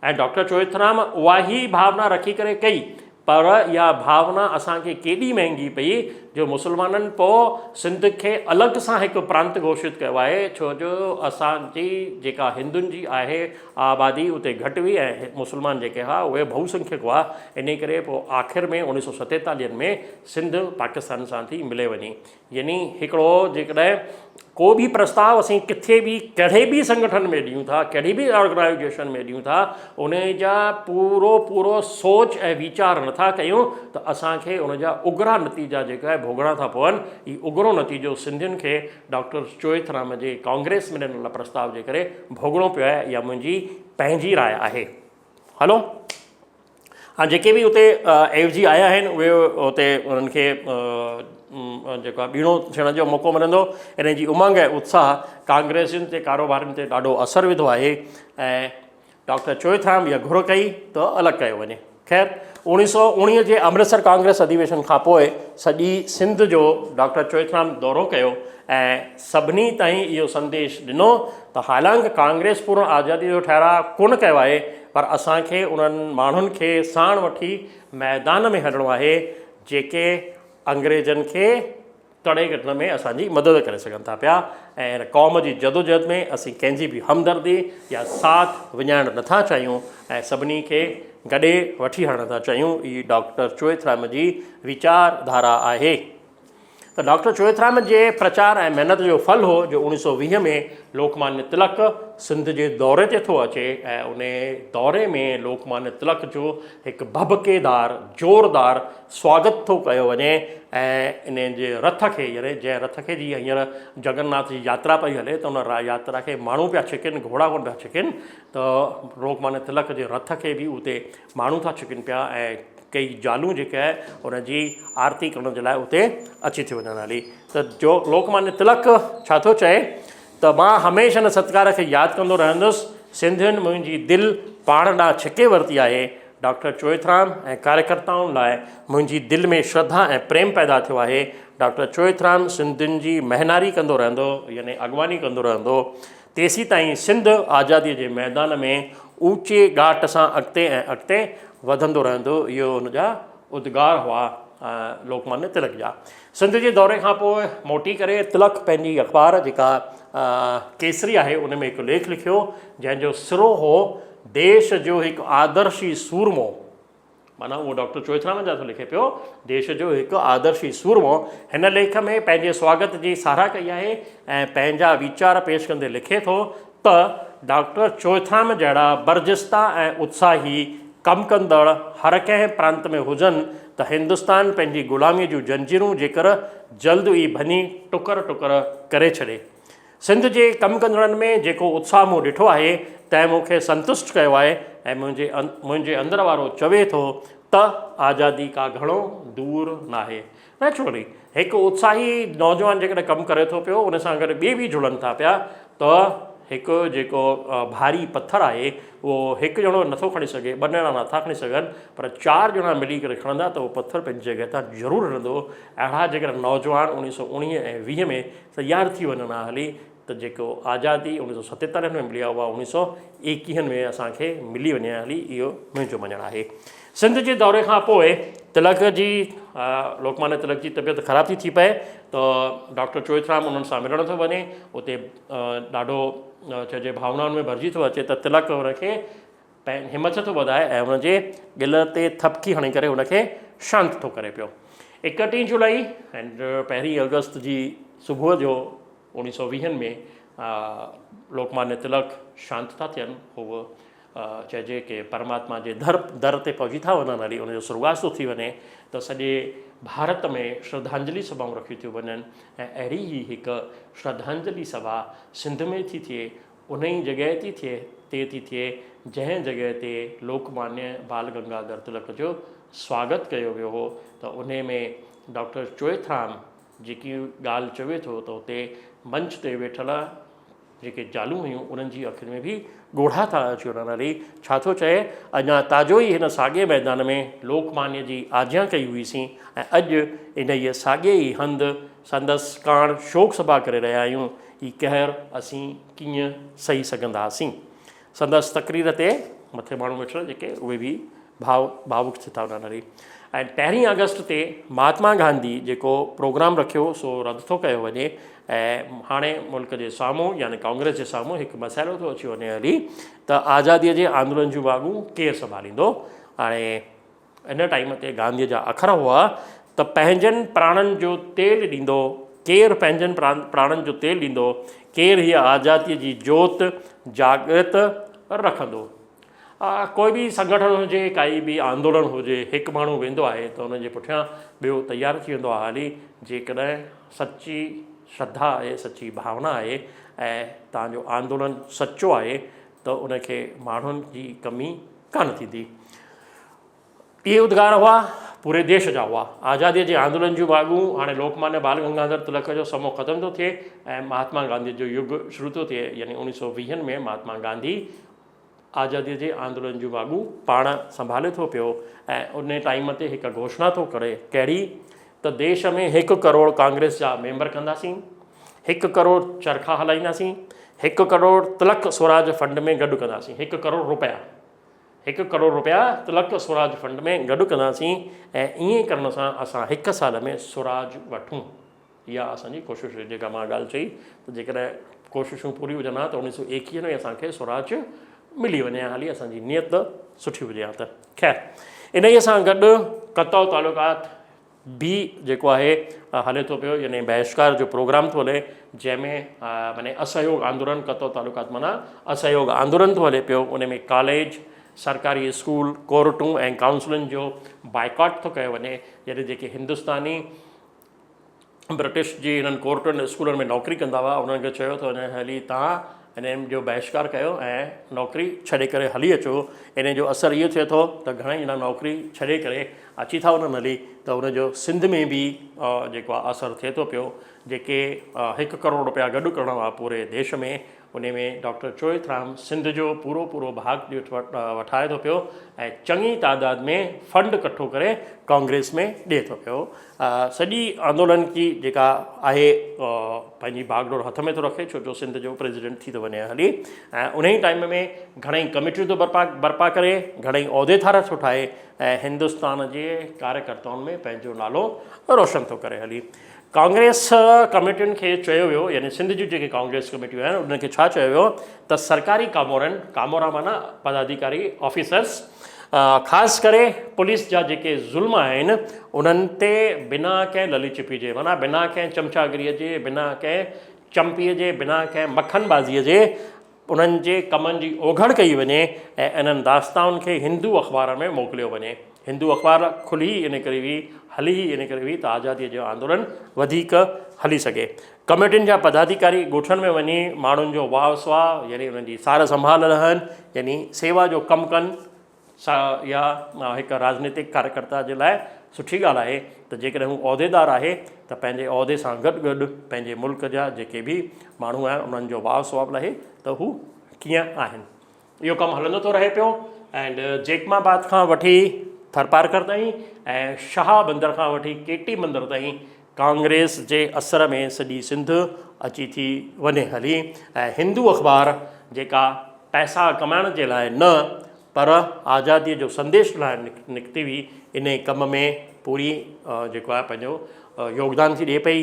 ۽ ڊاڪٽر چوئٿرام اها ئي ڀاونا رکي ڪري ڪئي پر اها ڀاونا اسان کي ڪيڏي مهنگي پئي جو مسلمانن پوء سنڌ کي الڳ سان هڪ پرانت گهوشت ڪيو آهي ڇو جو اسان جي جيڪا هندن جي آهي آبادي اتي گهٽ هئي ۽ مسلمان جيڪي هئا اهي بهوسنکيڪ هئا انهي ڪري پوء آخر ۾ اوڻيهه سو ستيتاليهن ۾ سنڌ پاڪستان سان ٿي ملي وڃي. يعني هڪڙو جيڪڏهن ڪو به پرستاء اسين ڪٿي به ڪهڙي به سنگٺن ۾ ڏيون ٿا ڪهڙي به آرگنائيزيشن ۾ ڏيون ٿا انهي جا پورو پورو سوچ ۽ ويچار نٿا ڪيون ته اسان کي ان جا اگرا نتيجا جيڪا آهي ڀوڳڻا ٿا پون. هي اگرو نتيجو سنڌين کي ڊاڪٽر چوئٿرام جي ڪانگريس ۾ ڏنل پرستاء جي ڪري ڀوڳڻو پيو آهي اها منهنجي پنهنجي راء آهي. هلو. هاڻ جيڪي به اتي عيوضي آيا آهن اهي اتي انهن کي جيڪو آهي ٻيڻو ٿيڻ جو موقعو ملندو ان جي امنگ ۽ اتساهه ڪانگريسين تي ڪاروبارين تي ڏاڍو اثر وڌو آهي ۽ ڊاڪٽر چوئٿرام اها گهر ڪئي ته الڳ ڪيو وڃي خير اوڻيهه سو اوڻيهه جي امرتسر ڪانگريس اڌيويشن کان پوء سڄي سنڌ جو ڊاڪٽر چوئٿرام دورو ڪيو ۽ سڀني تائين اهو سنديش ڏنو ته حالانڪ ڪانگريس پورڻ آزادي جو ٺهراء ڪونه ڪيو آهي پر اسان کي انهن ماڻهن کي ساڻ وٺي ميدان ۾ هلڻو آهي جيڪي انگريزن کي تڙي ڪڍڻ ۾ اسان جي مدد ڪري سگهن ٿا پيا ۽ هن قوم جي جدوجهد ۾ اسين ڪنهن جي به همدردي يا ساٿ وڃائڻ نٿا چاهيون ۽ سڀني کي گڏي وٺي هلڻ ٿا چاهيون. هي ڊاڪٽر چوئٿرام جي ويچار ڌارا آهي. ته ڊاڪٽر چوئٿرام جي پرچار ۽ محنت جو ڦل هو جو اوڻيهه سو 20 ۾ لوڪمانيه تلڪ سنڌ جي دوري تي ٿو اچي ۽ ان دوري ۾ لوڪمانيه تلڪ جو هڪ ڀڀڪيدار زوردار سواگت ٿو ڪيو وڃي ۽ ان جي رٿ کي يعني جنهن رٿ کي جيئن هينئر جگن ناٿ جي ياترا پئي هلي ته ان ياترا کي ماڻهو پيا ڇڪن گهوڙا ڪونه پيا ڇڪن ته لوڪمانيه تلڪ جي رٿ کي به اتي ماڻهو ٿا ڇڪن پيا ۽ ڪيئي زالون جيڪي آهي ان جي آرتي ڪرڻ جي لاء اتي اچي ٿيون وڃن هلي ته جو لوڪمانيه تلڪ ڇا ٿو چئي ته مان هميشه ان ستڪار کي ياد ڪندو رهندس سنڌين منهنجي دل پاڻ ڏانهن ڇڪي ورتي آهي ڊاڪٽر چوئٿرام ۽ ڪاريڪرتائن لاء منهنجي دل ۾ شرڌا ۽ پريم پيدا ٿيو آهي ڊاڪٽر چوئٿرام سنڌين جي مهناري ڪندو رهندو يعني اڳواڻي ڪندو رهندو تيسيتائين سنڌ آزاديء جي ميدان ۾ اوچي ڳاٽ سان اڳتي ۽ اڳتي وڌندو رهندو. اهو هن جا ادگار هئا لوڪمانيه تلڪ جا. سنڌ جي دوري کان پوء موٽي ڪري تلڪ پنهنجي اخبار جيڪا ڪيسري آهي ان ۾ هڪ ليک لکيو جنهن جو سرو هو ديش جو هڪ آدرشي سورمو. معنيٰ اهو ڊاڪٽر چوئٿرام جا ٿو لکي پيو، ديش جو هڪ آدرشي سورمو هن ليک ۾ پنهنجي سواگت جي ساراهه ڪئي آهي ۽ پنهنجا ويچار پيش ڪندي لکي ٿو ته ڊاڪٽر چوئٿرام جهڙا برجستا ۽ اتساهي ڪم ڪندڙ هر ڪنهن پرانت ۾ هجن ته هندستان پنهنجي غلاميء جون جنجيرون جيڪر جلد ئي ڀڃي ٽڪر ٽڪر ڪري ڇڏي. سنڌ جي ڪم ڪندڙن ۾ جيڪو اتساهه مون ڏٺو آهي، تنهن مون کي سنتشٽ ڪيو آهي ۽ منهنجي منهنجي اندر وارو چوي ٿو ته آزادي ڪا گهڻو دور ناهي. نيچرلي هڪ اتساهي نوجوان جيڪڏهن ڪم ڪري ٿو پيو ان سان گڏ ٻئي به جڙن ٿا پيا ته هڪ جيڪو ڀاري پٿر آهي اهو هڪ ڄڻو نٿو کڻي سگهي، ٻه ڄڻا نٿا کڻي سگهن پر چار ڄڻا ملي ڪري کڻندا ته اهو پٿر پنهنجي جڳهه تان ضرور هلندو. اهڙا جيڪڏهن نوجوان اوڻيهه سو اوڻيهه ۽ 20 ۾ تيار ٿي وڃن ها هلي ته جيڪو آزادي اوڻيهه سو ستيتاليهن ۾ ملي آهي اها اوڻيهه سو ايڪيهن ۾ اسان کي ملي وڃي ها هلي اهو منهنجو مڃڻ آهي. سنڌ جي دوري کان پوء تلڪ جي لوڪمانيه تلڪ جي طبيعت خراب ٿي ٿي پئي ته ڊاڪٽر چوئٿرام انهن سان ملڻ ٿو وڃي اتي ڏاڍو چئجي ڀاونائن ۾ ڀرجي ٿو اچي ته تلڪ ان کي پنهنجي همٿ ٿو وڌائي ۽ ان جي ڳل تي ٿپڪي هڻي ڪري ان کي شانت ٿو ڪري پيو. ايڪٽيهين جولائي ۽ پهرين آگسٽ جي صبح جو اوڻيهه سو ويهن ۾ لوڪمانيه تلڪ شانت ٿا ٿين. هو چئجي ڪي پرماتما جي در در تي پهچي ٿا وڃن هلي ان جو سرڳواس ٿو ٿي وڃي ته سڄي ڀارت ۾ شرڌانجلي سڀائون رکيون ٿيون وڃن ۽ اهڙي ئي هڪ شرڌانجلي سڀا سنڌ ۾ ٿي ٿئي انهيء جڳهه تي ٿئي تي ٿي ٿئي، جنهن جڳهه تي لوڪمانيه بال گنگاڌر تلڪ جو سواگت ڪيو ويو هو ته انهيء ۾ ڊاڪٽر چوئٿرام جيڪي ڳالهه چوي ٿو ته اتي منچ تي ويٺل جيڪي زالون هيون انهن جي اکين ۾ به ڳوڙها ٿا اچي وڃن. هلي ڇا ٿو چئي، اڃا تازو ئي هن ساڳئي ميدان ۾ لوڪمانيه جي آجيان ڪئي هئيسين ۽ اڄ انهيء ساڳئي ئي هنڌ سندس ڪاڻ شوڪ سڀا ڪري رهيا آهيون. هي قهر اسين ڪيئن سهي سگهنداسين؟ سندس تقرير تي مٿي ماڻهو ويٺل جيڪي اهي به ڀاو ڀاوڪ ٿي ٿا وڃن هلي ۽ پهرين آگسٽ تي مهاتما گانڌي جيڪو پروگرام رکيو سو رد ٿو ڪيو وڃي ۽ هاڻي ملڪ جي سامهون يعني ڪانگريس جي سامهون هڪ مسئلو ٿو اچي وڃي هلي ته آزاديء جي آندولن جون واڳون ڪير سنڀاليندو؟ هاڻي ان ٽائيم تي گانڌيء جا اکر هئا ته پنهنجن پراڻن جو تيل ڏيندو، ڪير پنهنجن پراڻن جو تيل ڏيندو، ڪير هيء آزاديء جي جوت جاڳرت رکندو. ڪوئي به سنگٺن هجي، ڪائي به آندولن هجي، هڪ ماڻهو ويندو آهي ته ان جي پٺيان ٻيو تيار ٿي ويندو آهي هلي، جيڪڏهن سچي شرڌا آهي، سچي ڀاونا آهي ۽ توهان جو آندولن سچو آهي ته ان کي ماڻهن جي ڪمي ڪانه ٿيندي. اهي ادگار هئا، پوري ديش جا هئا. آزاديء جي آندولن جون واڳون هاڻي لوڪمانيه بال گنگاڌر تلڪ جو سمو ختم ٿو ٿئي ۽ مهاتما گانڌيء جو يگ شروع ٿو ٿئي يعني اوڻيهه سو ويهن ۾ مهاتما گانڌي آزاديء جي آندولن جون واڳون پاڻ سنڀالي ٿو پيو ۽ ان ٽائيم تي هڪ گهوشڻا ٿو ڪري ڪهڙي ته ديش ۾ هڪ ڪروڙ ڪانگريس جا ميمبر ڪنداسين، هڪ ڪروڙ چرخا هلائينداسين، هڪ ڪروڙ تلڪ سوراج فنڊ ۾ گڏ ڪنداسين، هڪ ڪروڙ روپيا، هڪ ڪروڙ روپيا تلڪ سوراج فنڊ ۾ گڏ ڪنداسين ۽ ائين ڪرڻ سان اسان هڪ سال ۾ سوراج وٺون. اها اسان جي ڪوشش هئي جيڪا مان ڳالهه چئي ته جيڪڏهن ڪوششون پوريون هجن ها ته اوڻيهه سو ايڪيهه ۾ اسان کي سوراج ملي وڃي ها هلي اسان جي نيت سٺي هجي ها ته خير انهيء سان گڏ قطع تعلقات به جيڪو آهي هلي ٿو پيو يعني بهشڪار جو پروگرام ٿو هلي جنهن ۾ معني اسهيوگ آندولن قطع تعلقات معنيٰ اسهيوگ آندولن ٿو هلي پيو ان ۾ ڪاليج سرڪاري اسڪول ڪورٽون ۽ ڪائونسلن جو بائيڪاٽ ٿو ڪيو وڃي يعني جيڪي هندستاني برٽش جي هنن ڪورٽن اسڪولن ۾ نوڪري ڪندا هئا انهن کي چيو ٿو وڃي هلي تان انهن جو بهشڪار ڪيو ۽ نوڪري ڇڏي ڪري هلي اچو ان جو اثر اهو ٿئي ٿو ته گهڻا ئي ڄڻا نوڪري ڇڏي ڪري اچي ٿا وڃن هلي ته ان جو سنڌ ۾ به جيڪو آهي اثر ٿئي ٿو پيو جيڪي هڪ ڪروڙ روپيا گڏ ڪرڻا هئا پوري ديش ۾ انهي ۾ ڊاڪٽر چوئٿرام سنڌ جو پورو پورو ڀاڳ وٺائي ٿو پيو ۽ چڱي تعداد ۾ فنڊ ڪٺو ڪري ڪانگريس ۾ ڏئي ٿو پيو. سڄي آندولن جي جيڪا آهي پنهنجي ڀاڳ ڊوڙ هٿ ۾ ٿو رکي ڇو جو سنڌ جو پريزيڊنٽ ٿي ٿو وڃي هلي ۽ انهي ٽائيم ۾ گهڻئي ڪميٽيون ٿو برپا برپا ڪري گهڻئي عهديدار ٿو ٺاهي ۽ هندستان جي ڪاريڪرتائن ۾ پنهنجو نالو روشن ٿو ڪري هلي. ڪانگريس ڪميٽين کي چيو ويو يعني سنڌ جون جيڪي ڪانگريس ڪميٽيون آهن انهن کي ڇا چيو ويو ته سرڪاري ڪامورن، ڪامورا معنيٰ پداڌيڪاري آفيسرس، خاص ڪري پوليس جا جيڪي ظلم آهن انهن تي بنا ڪنهن للي چپي جي معنيٰ بنا ڪنهن چمچاگريء جي بنا ڪنهن چمپي جي بنا ڪنهن مکن بازيء جي انهن جي ڪمن جي اوگهڙ ڪئي وڃي ۽ انهن داستانن کي هندو اخبارن ۾ موڪليو وڃي. هندو اخبار کلي ئي ان ڪري هئي، هلي ئي ان ڪري هئي ته آزاديء جو آندولن وڌيڪ هلي سگهي. ڪميٽين جا پداڌيڪاري ڳوٺن ۾ وڃي ماڻهن جو واء سواء يعني انهن جي سار سنڀال لهن يعني سيوا جو ڪم ڪن سا اها هڪ راجنيتڪ ڪاريڪرتا جي لاء سٺي ڳالهه آهي ته جيڪڏهن هو عهديدار آهي ته پنهنجي عهدي سان گڏ گڏ پنهنجي ملڪ جا جيڪي به ماڻهو آهن انهن جو واء سواء به لهي ته هو ڪيئن آهن. اهو ڪم هلندو ٿو رهي پيو اينڊ جيڪب آباد کان وٺي ٿرپارڪر تائين ۽ شاهه بندر کان وٺي ڪيٽي بندر تائين ڪانگريس جي اثر ۾ سڄي سنڌ اچي ٿي وڃي هلي ۽ هندو اخبار جيڪا پئسا ڪمائڻ جي لاء نه پر آزاديء جو سنديش لاء نڪتي هئي انهي ڪم ۾ پوري جيڪو آهي پنهنجو يوگدان ٿي ڏئي پئي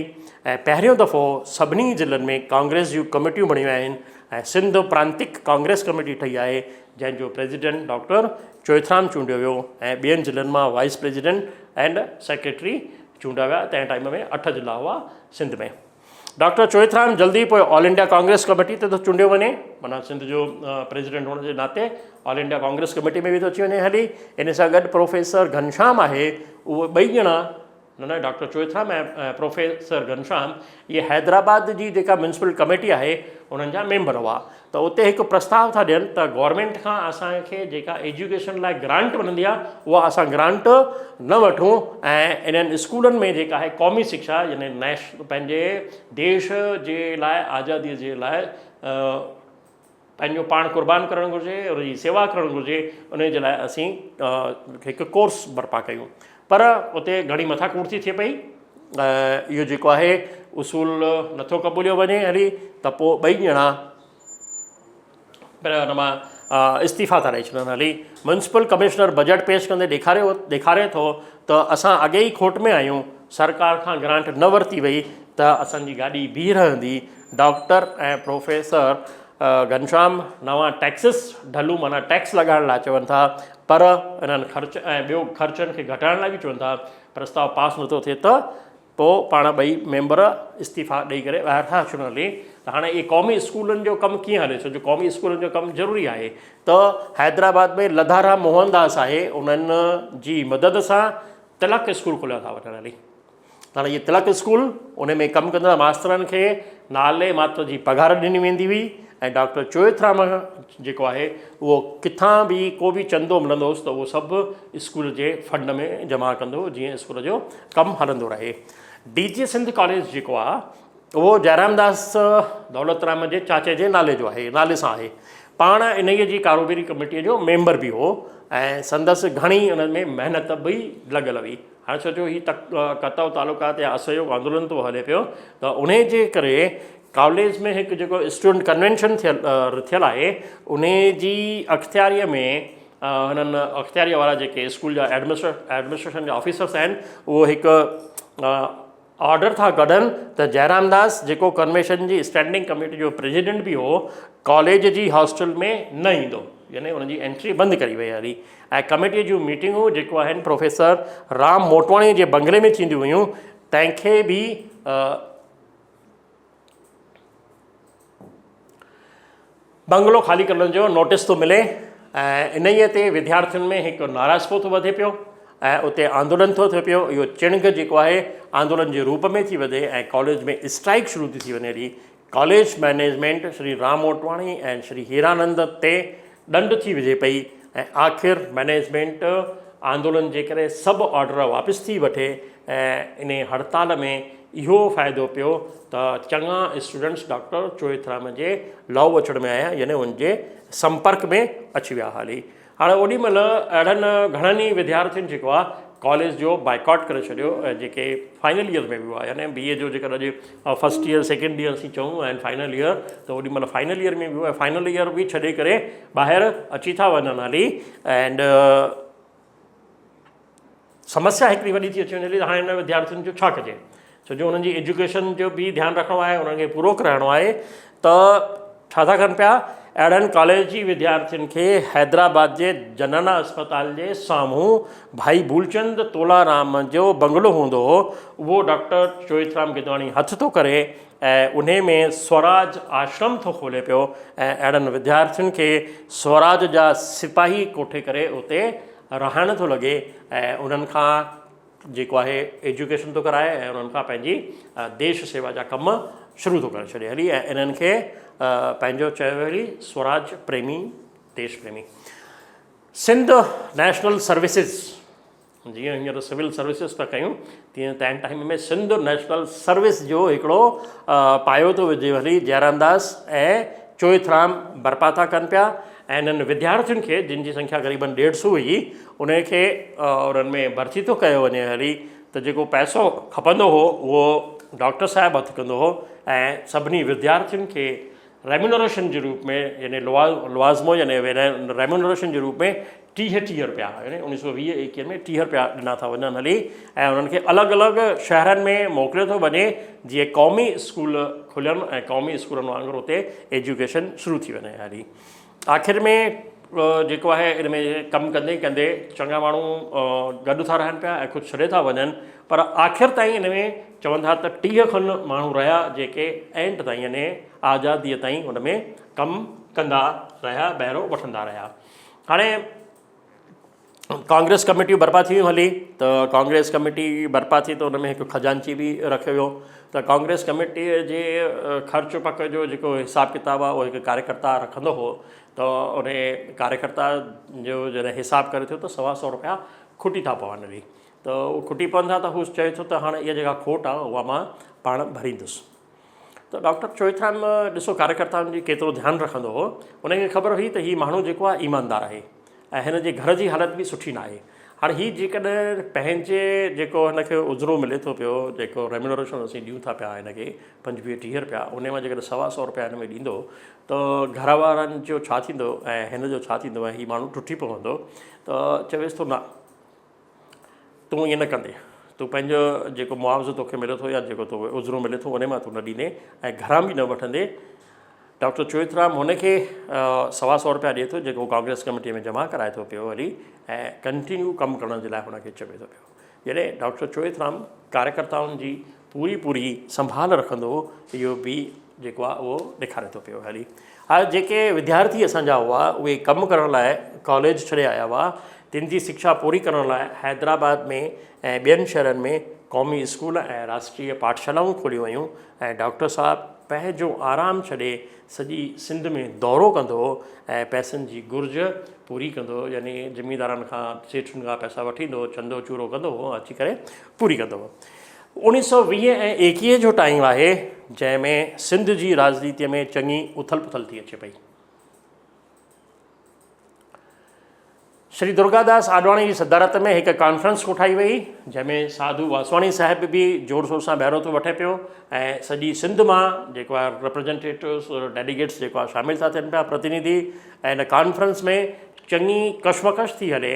۽ پهريون دفعو سڀني ضلعن ۾ ڪانگريس جون ڪميٽيون بڻيون آهن ۽ سنڌ پرانتڪ ڪانگريس ڪميٽي ٺهي آهي جنهن جو پريزيڊنٽ ڊاڪٽر چوئٿرام چونڊيو ويو ۽ ٻين ضلعن مان وائيس پريزيڊنٽ اينڊ سيڪريٽري چونڊيا ويا تنهن ٽائيم ۾ اٺ ضلعا هئا سنڌ ۾. ڊاڪٽر چوئٿرام جلدي پوء آل انڊيا ڪانگريس ڪميٽي تي ٿو چونڊيو وڃي معنيٰ سنڌ جو پريزيڊنٽ هئڻ جي ناتي آل انڊيا ڪانگريس ڪميٽي ۾ به ٿو اچي وڃي هلي ان سان گڏ پروفيسر گهنشام آهي اهي ٻئي ڄڻا نه ڊاڪٽر چوئٿرام ۽ پروفيسر گهنشام اهي حيدرآباد جي جيڪا ميونسپل ڪميٽي آهي انهن جا ميمبر هئا ته اتي هڪ پرستاء ٿا ڏين ته گورنمينٽ کان اسان کي جيڪا ايجوڪيشن لاء گرانٽ ملندي آهي اها اسان گرانٽ نه وٺون ۽ انهن اسڪولن ۾ جيڪا آهي قومي شڪشا يعني نيش پنهنجي ديش جي لاء آزادي جي لاء پنهنجو پاڻ قربان ڪرڻ گهرجي ان جي سيوا ڪرڻ گهرجي ان جي لاء اسين هڪ ڪورس برپا ڪيون پر اتي گهڻي مٿا ڪوڙ ٿي ٿئي پئي اهو جيڪو آهي اصول نٿو قبوليو وڃي هلي ته پوء ٻئي ڄڻا پر ان مان استعيفا ٿا ڏئي ڇڏن هلي ميونسپل ڪمشنر بجيٽ پيش ڪندي ڏيکاريو ڏيکاري ٿو ته اسان اڳي ئي کوٽ ۾ آهيون سرڪار کان گرانٽ نه ورتي وئي ته اسان جي گاڏي بيهي رهندي ڊاڪٽر ۽ پروفيسر گهنشام نوان ٽيڪسز ڍلون معنيٰ ٽيڪس لڳائڻ لاء چون ٿا پر انهن خرچ ۽ ٻيو خرچن کي گهٽائڻ لاء به چون ٿا پرستاء پاس نٿو ٿئي ته پوء پاڻ ٻئي ميمبر استعيفا ڏئي ڪري ٻاهر ٿا اچن هلي ته هاڻي اهي قومي اسڪولن جو ڪم ڪيئن هلي ڇو جو قومي اسڪولن جو ڪم ضروري آهي ته حيدرآباد ۾ لڌارام موهن داس آهي انهن جي مدد سان تلڪ اسڪول کوليا ٿا وڃن هلي هاڻي هي تلڪ اسڪول ان ۾ ڪم ڪندڙ ماسترن کي نالي ماتر جي پگهار ڏني ويندي هئي ۽ ڊاڪٽر چوئٿرام جيڪو آهي اهو ڪٿان به ڪو به چندو ملندو هوس ته اهو سڀ اسڪول جي فنڊ ۾ جمع ڪندو هو جيئن اسڪول جو ڪم هلندو رهي. ڊي جي سنڌ ڪاليج جيڪو آهي اهو جئرام داس دولت رام جي چاچي جي نالي جو آهي نالي سان آهي. پاڻ انهيء جي ڪاروباري ڪميٽيء جو ميمبر به هو ۽ سندس گهڻي ان ۾ محنت به لڳل هئي. هاڻي سوچيو هي قطع تعلقات يا اسهيوگ آندولن ٿو هلي پيو ته انهي جي ڪري ڪاليج ۾ هڪ جيڪو اسٽوڊنٽ ڪنوينشن ٿيل رٿيل آهي انهي جي اختياري ۾ هنن اختياري وارا جيڪي اسڪول جا ايڊمنسٽريشن جا آفيسرس آهن اهو هڪ آرڊر ٿا ڪڍن ته جئرام داس جيڪو ڪنوينشن جي اسٽينڊنگ ڪميٽي جو پريزيڊنٽ به هو ڪاليج جي هاسٽل ۾ نه ايندو يعني ان جي انٽري بند ڪري وئي هلي ۽ ڪميٽي جون ميٽنگون جيڪو آهن پروفيسر رام موٽواڻي جي بنگلي ۾ ٿينديون هيون تنهن کي به بنگلو خالي ڪرڻ جو نوٽيس ٿو ملي ۽ انهيء تي وديارٿين ۾ هڪ ناراضپو ٿو وڌي پيو ۽ اتي آندولن ٿو ٿئي پيو اهو چڻگ جيڪو آهي آندولن جي روپ ۾ ٿي وڌي ۽ ڪاليج ۾ اسٽرائيڪ شروع ٿي ٿي وڃي هلي college management Shri Ram Motwani ۽ Shri Hiranand تي ڏنڊ ٿي وجهي پئي ۽ آخر مئنيجمينٽ آندولن جي ڪري سڀ آرڊر واپس ٿي وٺي ۽ انهي هڙتال ۾ اهو فائدو پيو ته چڱا اسٽوڊنٽس ڊاڪٽر چوئٿرام جي لو اچڻ ۾ آيا يعني ان جي سمپرڪ ۾ اچي ويا هلي هاڻي اوڏي مهل اهڙن گهڻن ئي وديارٿين جيڪو آهي ڪاليج جو بائيڪاٽ ڪري ڇڏيو ۽ جيڪي فائنل ايئر ۾ به هئا يعني بي اي جو جيڪڏهن اڄ فرسٽ ايئر سيڪنڊ ايئر اسين چئون ۽ فائنل ايئر ته اوڏي مهل فائنل ايئر ۾ به هئا فائنل ايئر به ڇڏي ڪري ٻاهر اچي ٿا وڃن هلي اينڊ سمسيا هڪڙي وڏي ٿي اچي وڃي ٿي ته هاڻي انهن وديارٿين جو ڇا ڪجي ڇو جو انهن جي ايجوڪيشن جو به ڌيان رکڻو آهي انهن کي پورو ڪرائڻو آهي ته ڇا ٿا ڪن پيا اهڙن ڪاليجي وديارٿين کي حيدرآباد جي جنانا اسپتال جي سامهون ڀائي بولچند تولارام جو بنگلو هوندو هو اهو ڊاڪٽر چوئٿرام گدواڻي هٿ ٿو ڪري ۽ انهي ۾ سوراج آشرم ٿو کولي پيو ۽ اهڙن وديارٿين کي سوراج جا سپاهي ڪوٺي ڪري اتي رهائڻ ٿو لڳي ۽ انهن کان جيڪو آهي ايجوڪيشن ٿو ڪرائي ۽ انهن کان پنهنجي ديش سيوا جا ڪم شروع ٿو ڪري ڇڏي هلي ۽ انهن کي پنهنجو چيو ويو هلي سوراج پريمي ديش پريمي. سنڌ نيشنل سروسز جيئن هينئر سول سروسز ٿا ڪيون تيئن تنهن ٽائيم ۾ سنڌ نيشنل سروس جو هڪڙو پايو ٿو وجهي هلي جئرامداس ۽ چوئٿرام برپا ٿا ڪن پيا ۽ انهن وديارٿين کي جن جي سنکيا قريبن ڏيڍ سو هئي انهن کي انهن ۾ ڀرتي ٿو ڪيو وڃي هلي ته جيڪو پئسو کپندو هو اهو ڊاڪٽر صاحب هٿ ڪندو هو ۽ سڀني وديارٿين کي ريميونريشن جي روپ ۾ يعني لوازمو يعني ريميونريشن جي روپ ۾ ٽيهه ٽيهه رپيا يعني اوڻيهه سو ويهه ايڪيهه ۾ ٽيهه رپيا ڏنا ٿا وڃن هلي ۽ انهن کي الڳ الڳ شهرن ۾ موڪليو ٿو وڃي جيئن قومي اسڪول کلن ۽ قومي اسڪولن وانگر اتي ايجوڪيشن شروع ٿي وڃي هلي. آخر ۾ جيڪو آهي ان ۾ ڪم ڪندي ڪندي چڱا ماڻهو گڏ ٿا رهن پيا ۽ ڪجهه ڇڏي ٿا وڃن پر آخر تائين ان ۾ چون ٿا ته 30 کن ماڻهو رهيا جيڪي اينڊ تائين يعني آزاديء تائين ان ۾ ڪم ڪندا رهيا بهرو وٺندا رهيا. هاڻي ڪانگريس ڪميٽيون برپا ٿي ويون هلي ته ڪانگريس ڪميٽي برپا ٿي ته ان ۾ هڪ خزانچي به رکيو ويو ته ڪانگريس ڪميٽيء جي خرچ پڪ جو جيڪو حساب ڪتاب آهي اهو هڪ ڪاريڪرتا رکندو هو ته ان ڪاريڪرتا جو جڏهن حساب ڪري ٿو ته سوا سو روپيا کٽي ٿا پون هلي ته اهو کٽي پون ٿا ته هو چئي ٿو ته هاڻي اها جيڪا کوٽ آهي اها مان پاڻ ڀريندس. ته ڊاڪٽر چوئٿرام ڏسو ڪاريڪرتائن جي ڪيترو ڌيان رکندو هو. هن کي خبر هئي ته هي ماڻهو جيڪو آهي ايماندار آهي ۽ هن جي گهر جي حالت به سٺي ناهي. هاڻي هي جيڪڏهن پنهنجي جيڪو هن کي اجرو ملي ٿو پيو جيڪو ريميونريشن اسين ڏيون ٿا پيا هن کي پنجويهه ٽيهه رپيا انهي مان جيڪڏهن سوا سو رپيا هن ۾ ڏيندو ته گهر وارن جو ڇا ٿيندو ۽ هن جو ڇا ٿيندو ۽ هي ماڻهو ٽٽي پوندو ته چويس ٿو نه تون ائين نه ڪندين. تون پنهنجو جيڪو معاوضو توکي ملي ٿو يا جيڪو توکي اجرو ملي ٿو ان مان تون نه ڏيندين ۽ گهران به نه وٺندين. ڊاڪٽر چوئٿرام هن کي سوا سو روپيا ڏئي ٿو جيڪو ڪانگريس ڪميٽيء ۾ جمع ڪرائي ٿو پيو وري ۽ ڪنٽينيو ڪم ڪرڻ جي لاء هن کي چوي ٿو پيو. جڏهن ڊاڪٽر چوئٿرام ڪاريڪرتائن جي پوري پوري سنڀال رکندو هو اهو به جيڪو آهي اهو ڏيکاري ٿو پيو هلي. ها جيڪي وديارٿي اسان جا هئا اهي ڪم ڪرڻ لاء ڪاليج ڇڏي آيا هئا تن جي شڪشا پوري ڪرڻ لاء حيدرآباد ۾ ۽ ٻين شهرن ۾ قومي اسڪول ۽ راشٽريه پاٺشالائون کوليون ويون ۽ ڊاڪٽر صاحب پنهنجو آرام ڇڏي سڄي سنڌ ۾ دورو ڪندو هو ۽ پئسن جي گهرج پوري ڪندو هو يعني زميندارن کان سيٺن کان پئسا وٺي ايندو هو چندو چورو ڪندو هو ۽ اچي ڪري پوري ڪندو هو. اوڻيهه سو ويهه ۽ ايڪيهه جو ٽائيم آهي جنهن ۾ سنڌ جي راڄنيتيء ۾ چڱي اٿل پٿل ٿي اچي پئي. شري درگاداس آڏواڻي جي صدارت ۾ هڪ ڪانفرنس ڪوٺائي وئي جنهن ۾ ساڌو واسواڻي صاحب به زور شور سان بهرو ٿو وٺي پيو ۽ سڄي سنڌ مان جيڪو آهي ريپريزنٽيٽوز ڊيليگيٽس جيڪو آهي شامل ٿا ٿين پيا پرتنڌي ۽ ان ڪانفرنس ۾ چڱي ڪشمڪش ٿي هلي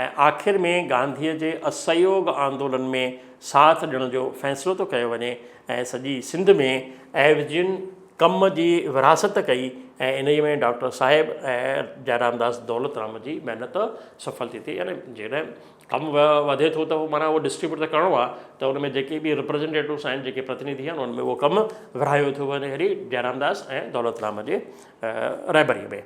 ۽ آخر ۾ گانڌيء جي اسهيوگ آندولن ۾ ساٿ ڏيڻ جو فيصلو ٿو ڪيو وڃي ۽ سڄي سنڌ ۾ عيوضين ڪم جي ورهاست ڪئي ۽ انهيء ۾ ڊاڪٽر صاحب ۽ جئرامداس دولترام جي محنت سڦل ٿي ٿئي يعني جيڪڏهن ڪم وڌي ٿو ته معنيٰ اهو ڊسٽريبيوٽ ته ڪرڻو آهي ته ان ۾ جيڪي به رپريزنٽيٽوس آهن جيڪي پرتنڌي آهن انهن ۾ اهو ڪم ورهايو ٿو وڃي هري جئرامداس ۽ دولترام جي رهبريء ۾.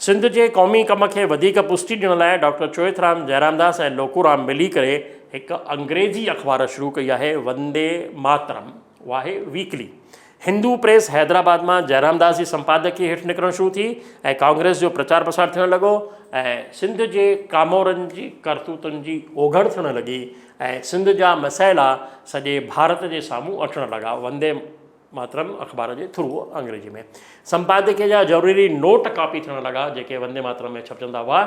سنڌ جي قومي ڪم کي وڌيڪ پشٽي ڏيڻ لاء ڊاڪٽر چوئٿرام جئرامداس ۽ لوڪورام ملي ڪري هڪ انگريزي اخبار شروع ڪئي آهي وندي ماترم اها آهي ويڪلي هندو پريس حيدرآباد مان جئرامداس جي سمپادڪي هيٺ نڪرڻ شروع ٿي ۽ ڪانگريس جو پرچار پرسار ٿيڻ لڳو ۽ سنڌ جي ڪامورن جي ڪرتوتن جي اوگهڙ ٿيڻ لڳي ۽ سنڌ جا مسئلا سڄي ڀارت جي سامهون اچڻ لڳا وندي ماترم اخبار جي ٿرو انگريزي ۾ سمپادڪي جا ضروري نوٽ ڪاپي ٿيڻ لڳا جيڪي وندي ماترم ۾ ڇپجندا هئا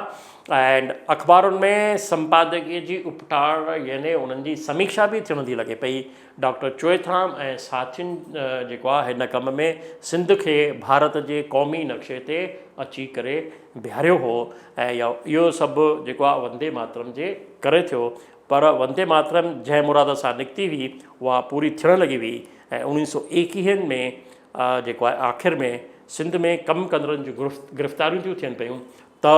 ۽ اخبارن ۾ سمپادڪي جي اپٽار يعني انهن جي سميکشا به ٿيڻ ٿي لڳي پئي ڊاڪٽر چوئٿرام ۽ ساٿين جيڪو آهي هن ڪم ۾ سنڌ کي ڀارت جي قومي نقشي تي اچي ڪري بيهاريو هو ۽ اهو سڀ جيڪو آهي وندي ماترم جي ڪري ٿيو پر وندي ماترم جنهن مراد سان نڪتي هئي اها پوري ٿيڻ لڳي هئي ۽ اوڻيهه سو ايڪيهن ۾ جيڪو آهي آخر ۾ سنڌ ۾ ڪم ڪندڙن جون گرفتاريون ٿيون ٿين پيون ته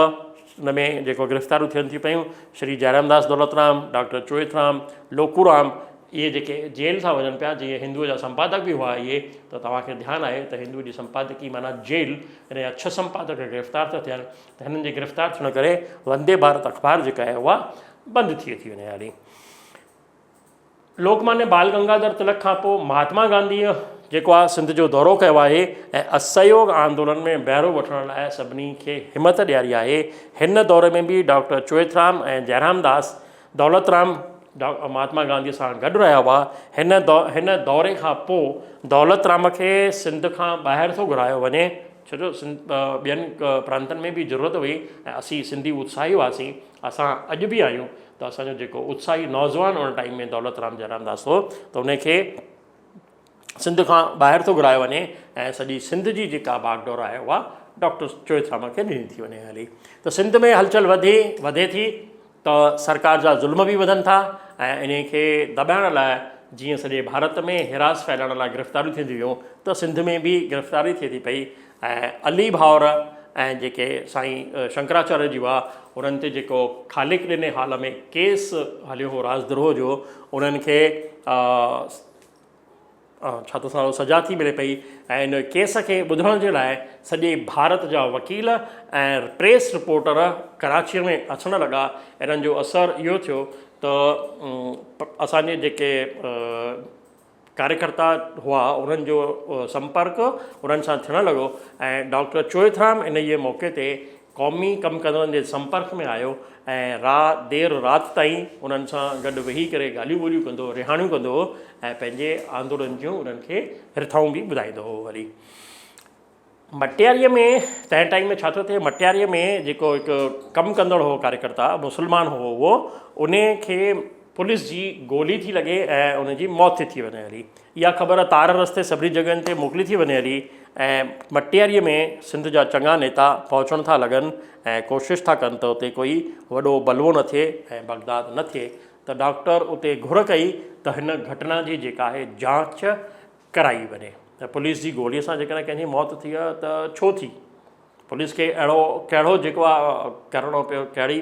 ان ۾ جيڪو گرفتاريون ٿين ٿيون پيون شري جئرامداس دولترام، ڊاڪٽر چوئٿرام، لوڪورام اهي جيڪي جيل ٿا وڃن پيا جيئن هندوء جا سمپادڪ به هئا اهي ته توهان کي ڌيان آهي ته هندوء جي سمپادڪي معنيٰ جيل ان جا ڇهه سمپادڪ گرفتار ٿا ٿين ته هنن جي گرفتار ٿيڻ ڪري وندي ڀارت اخبار جيڪا آهي اها بند ٿي ٿي وڃي هلي. لوڪمانيه بال گنگاڌر تلڪ کان پوء مهاتما گانڌيء جيڪو آهي سنڌ جو دورو ڪيو آهي ۽ اسهيوگ آندولن ۾ بهرو وٺڻ لاء سڀني کي همت ڏياري آهي. هن دوري ۾ به ڊاڪٽر چوئٿرام ۽ جئرام داس دولترام مهاتما گانڌيء سان گڏ رهيا هئا. هن هن دوري کان پوء دولترام کي سنڌ کان ٻاهر ٿو گهرايو وڃي، ڇو جو سنڌ ٻين پرانتن ۾ به ضرورت هئي ۽ اسين سنڌي اتساهي هئاسين، اسان اڄ به آهيون ته اسان جو جيڪو اتساهي نوجوان ان ٽائيم ۾ دولترام جئرامداس هو ته ان کي سنڌ کان ٻاهر ٿو گهرايو وڃي ۽ سڄي سنڌ جي جيڪا باغ ڊور آهي اها ڊاڪٽر چوئٿرام کي ڏني ٿي وڃي هلي ته سنڌ ۾ هلچل وڌي وڌي ٿي ته سرڪار جا ظلم به وڌن ٿا ۽ انهي کي دٻائڻ لاء جيئن سڄي ڀارت ۾ هراس ڦهلائڻ لاء گرفتاريون ٿينديون ويون ته سنڌ ۾ به گرفتاري ٿئي ٿي پئي ۽ علي ڀائر ۽ جيڪي سائين شنڪراچاريه جي هئا انهن تي جيڪو خالق ڏني حال ۾ ڪيس هليو هو راج دروهه جو انهن کي ڇا ٿو سا سزا ٿي ملي پئي ۽ ان ڪيس کي ٻڌڻ جي لاء سڄي ڀارت جا وڪيل ۽ پريس رپورٽر ڪراچيء ۾ اچڻ لڳا. انهن جو اثر اهو ٿيو ته اسان جي جيڪي ڪاريڪرتا هئا انهن جو سمپرڪ انهن سان ٿيڻ لڳو ۽ ڊاڪٽر چوئٿرام انهيء موقعي تي قومي ڪم ڪندڙن جي سمپرڪ ۾ آيو ۽ را دير رات تائين انهن سان گڏ ويهي ڪري ڳالهيون ٻولهيون ڪندو هو، رهاڻيون ڪندو هو ۽ پنهنجي آندولن جون انهن کي رٿائون به ٻڌائيندو هو. وري مٽياريء ۾ تنهن ٽائيم ۾ ڇا ٿيو ٿئي مٽياريء ۾ جيڪو هڪ ڪم ڪندڙ هو ڪاريڪرتا مسلمان هو اهو انهي کي پوليس جي گولي ٿي لڳي ۽ ان جي موت ٿي ٿي وڃي هلي. اها خبر تار رستي سڀني جڳهين تي موڪلي ٿي وڃي هلي ۽ مٽياريء ۾ سنڌ جا چڱا نيتا پهچڻ ٿا لڳن ۽ ڪوشش ٿا ڪن ته اتي ڪوئي وڏو بلوو نه ٿئي ۽ بغداد نه ٿئي ته ڊاڪٽر اتي گهر ڪئي ته هن گهٽنا جي جيڪا آهي جاچ ڪرائي وڃي ته پوليس جي گوليء سان جيڪڏهن ڪنهن جي موت ٿي آهي ته ڇو ٿي؟ پوليس کي اهڙو ڪهڙو جيڪو آ ڪرڻو پيو ڪهڙي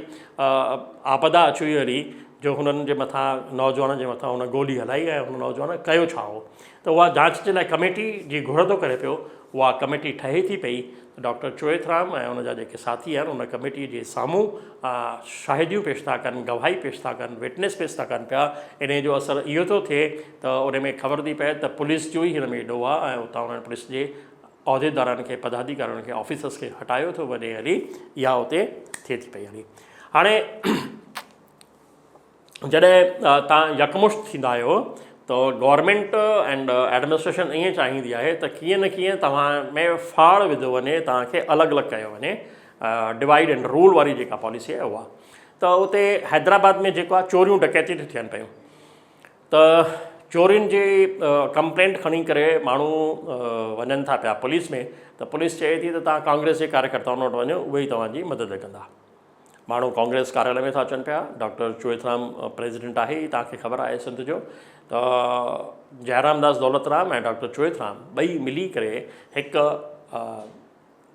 آپدا اچي وئي هلي جو هنن جي مٿان نوجوانن جي مٿان هن گولي هلائي ۽ هن نوجوان ڪيو ڇا هو ته اها جاچ جي لاء ڪميٽي جي گهر ٿو ڪري پيو اها ڪميٽي ٺهي ٿي پئي ڊاڪٽر چوئٿرام ۽ ان جا جيڪي ساٿي آهن ان ڪميٽي جي سامهون شاهديون پيش ٿا ڪن گواهي پيش ٿا ڪن وٽنس پيش ٿا ڪن پيا انهي جو اثر اهو ٿو ٿئي ته ان ۾ خبر ٿي پئي ته پوليس جو ئي هن ۾ ڏوهه آهي ۽ اتان انهن پوليس جي عهديدارن کي پداڌيڪارين کي آفيسرس کي هٽايو ٿو وڃي هلي اها اتي ٿئي ٿي پئي هلي هاڻي جڏهن تان يڪمشت ٿيندا آهيو ته گورنمينٽ اينڊ ايڊمنسٽريشن ائين چاهيندي آهي ته ڪيئن نه ڪيئن توهان ۾ ڦاڙ وڌو وڃي توهان کي الڳ الڳ ڪيو وڃي ڊوائيڊ اينڊ رول واري جيڪا پاليسي آهي اها ته اتي حيدرآباد ۾ جيڪو آهي چوريون ڊڪيتيون ٿيون ٿين پيون ته چورين جي ڪمپلينٽ کڻي ڪري ماڻهو وڃن ٿا پيا پوليس ۾ ته پوليس چئي ٿي ته توهان ڪانگريس جي ڪاريڪرتائن وٽ وڃو اهي ئي توهان جي مدد ڪندا. ماڻهو ڪانگريس ڪاريالي ۾ ٿا اچن پيا ڊاڪٽر چوئٿرام پريزيڊنٽ آهي ئي توهان کي خبر آهي سنڌ جو ته جئرام داس دولترام ۽ ڊاڪٽر چوئٿرام ٻئي ملي ڪري هڪ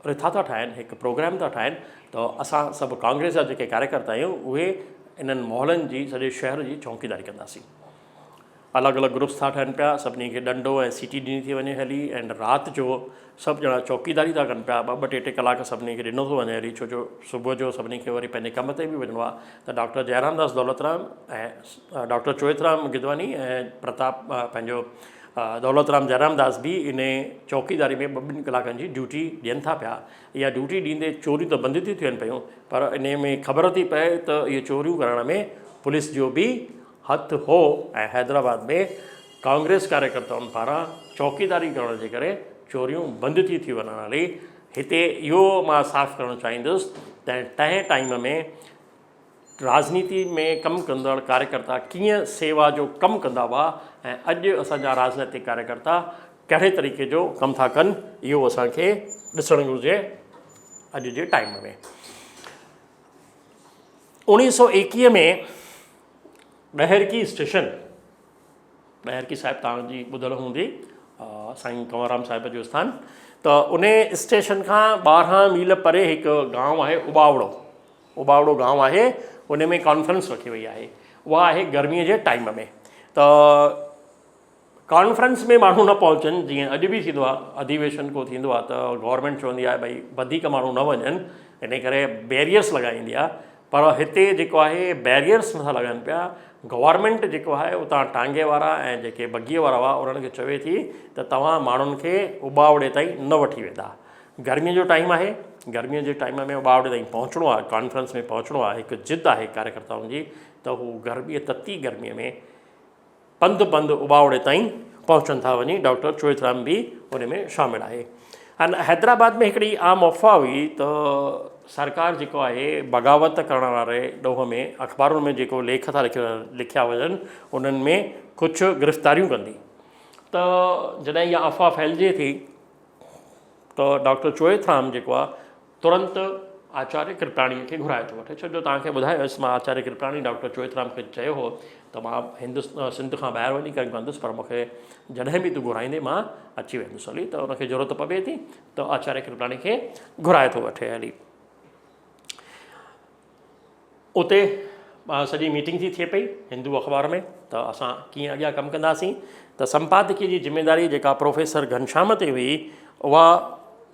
رٿا ٿا ٺاهين، هڪ پروگرام ٿا ٺاهين ته اسان سڀ ڪانگريس جا جيڪي ڪاريڪرتا آهيون اهي انهن محلن جي سڄي شهر جي چونڪيداري ڪنداسين. الڳ الڳ گروپس ٿا ٺهن پيا، سڀني کي ڏنڊو ۽ سيٽي ڏني ٿي وڃي هلي ۽ رات جو سڀ ڄڻا چوڪيداري ٿا ڪن پيا، ٻه ٻه ٽي ٽي ڪلاڪ سڀني کي ڏنو ٿو وڃي هلي ڇو جو صبح جو سڀني کي وري پنهنجي ڪم تي به وڃڻو آهي ته ڊاڪٽر جئرام داس دولترام ۽ ڊاڪٽر چوئٿرام گدواني ۽ پرتاپ پنهنجو دولت رام جئرام داس به انهي چوڪيداري ۾ ٻه ٻن ڪلاڪن جي ڊيوٽي ڏين ٿا پيا. اها ڊيوٽي ڏيندي چوريون ته بند ٿيون ٿين پيون پر انهي ۾ خبر ٿي پئي ته اهي چوريون ڪرڻ ۾ پوليس جو به هٿ هو ۽ حيدرآباد ۾ ڪانگريس ڪاريڪرتائن پاران چوڪيداري ڪرڻ جي ڪري چوريون بند ٿي ٿي وڃڻ هلي. هتي اهو مان صاف ڪرڻ چاهيندس ته تنهن ٽائيم ۾ راڄنيتي ۾ ڪم ڪندڙ ڪاريڪرتا ڪيئن سيوا جو ڪم ڪندا هئا ۽ اڄ اسان جا راڄنيتڪ ڪاريڪرتا ڪهڙي طريقي جو ڪم ٿا ڪن اهو اسان کي ڏسڻ گهرجي اڄ جي ٽائيم ۾. 1921 ۾ ڏهرڪي اسٽيشن ڏهرڪي صاحب توهان جي ٻڌل هوندي سائين ڪنور رام صاحب جو اسٿان ته ان اسٽيشن کان 12 ميل پري هڪ گانو آهي اٻاوڙو اوٻاوڙو گانء آهي ان ۾ ڪانفرنس رکي وئي آهي اها آهي گرمي جي ٽائيم ۾ ته ڪانفرنس ۾ ماڻهو نه پهچن جيئن اڄ به ٿيندو آهي اڌيويشن ڪو ٿيندو آهي ته گورنمينٽ چوندي آهي ڀئي وڌيڪ ماڻهو نه وڃن ان ڪري بيريئرس لڳائيندي آهي پر هتي جيڪو آهي بيريئرس نٿا لڳن پيا گورنمينٽ جيڪو آهي اتان ٽانگي وارا ۽ جيڪي بگيء وارا هئا انهن کي چوي ٿي ته توهان ماڻهن کي اٻاوڙي تائين نه وٺي ويندا گرميء جو ٽائيم آهي گرميء جي ٽائيم ۾ اٻاوڙي تائين پهچڻو آهي ڪانفرنس ۾ پهچڻو آهي هڪ ضد آهي ڪاريڪرتائن جي ته هو گرميء تتي گرميء ۾ پنڌ پنڌ اٻاوڙي تائين پهچن ٿا وڃي ڊاڪٽر چوئٿرام به ان ۾ شامل آهي ۽ حيدرآباد ۾ هڪڙي عام افواهه هئي ته سرڪار جيڪو آهي بغاوت ڪرڻ واري ڏوهه ۾ اخبارن ۾ جيڪو ليک ٿا لکيا وڃن انهن ۾ ڪجهه گرفتاريون ڪندي ته جڏهن اها افواهه ڦهلجي ٿي ته ڊاڪٽر چوئٿرام جيڪو آهي ترنت آچاريه ڪرپلاڻيء کي گهرائي ٿو وٺي، ڇو جو توهان کي ٻڌايو هيس مان آچاريه ڪرپلاڻي ڊاڪٽر چوئٿرام کي چيو هو ته مان هندس سنڌ کان ٻاهر وڃي ڪم ڪندس پر مون کي جڏهن به تون گهرائيندين مان اچي ويندس هلي ته ان کي ضرورت پوي ٿي ته آچاريه ڪرپلاڻي کي گهرائي ٿو وٺي هلي. اتي سڄي ميٽنگ ٿي ٿئي پئي هندو اخبار ۾ ته اسان ڪيئن اڳيان ڪم ڪنداسين ته سمپادڪي جي ذميداري جيڪا پروفيسر گهنشام تي هئي اها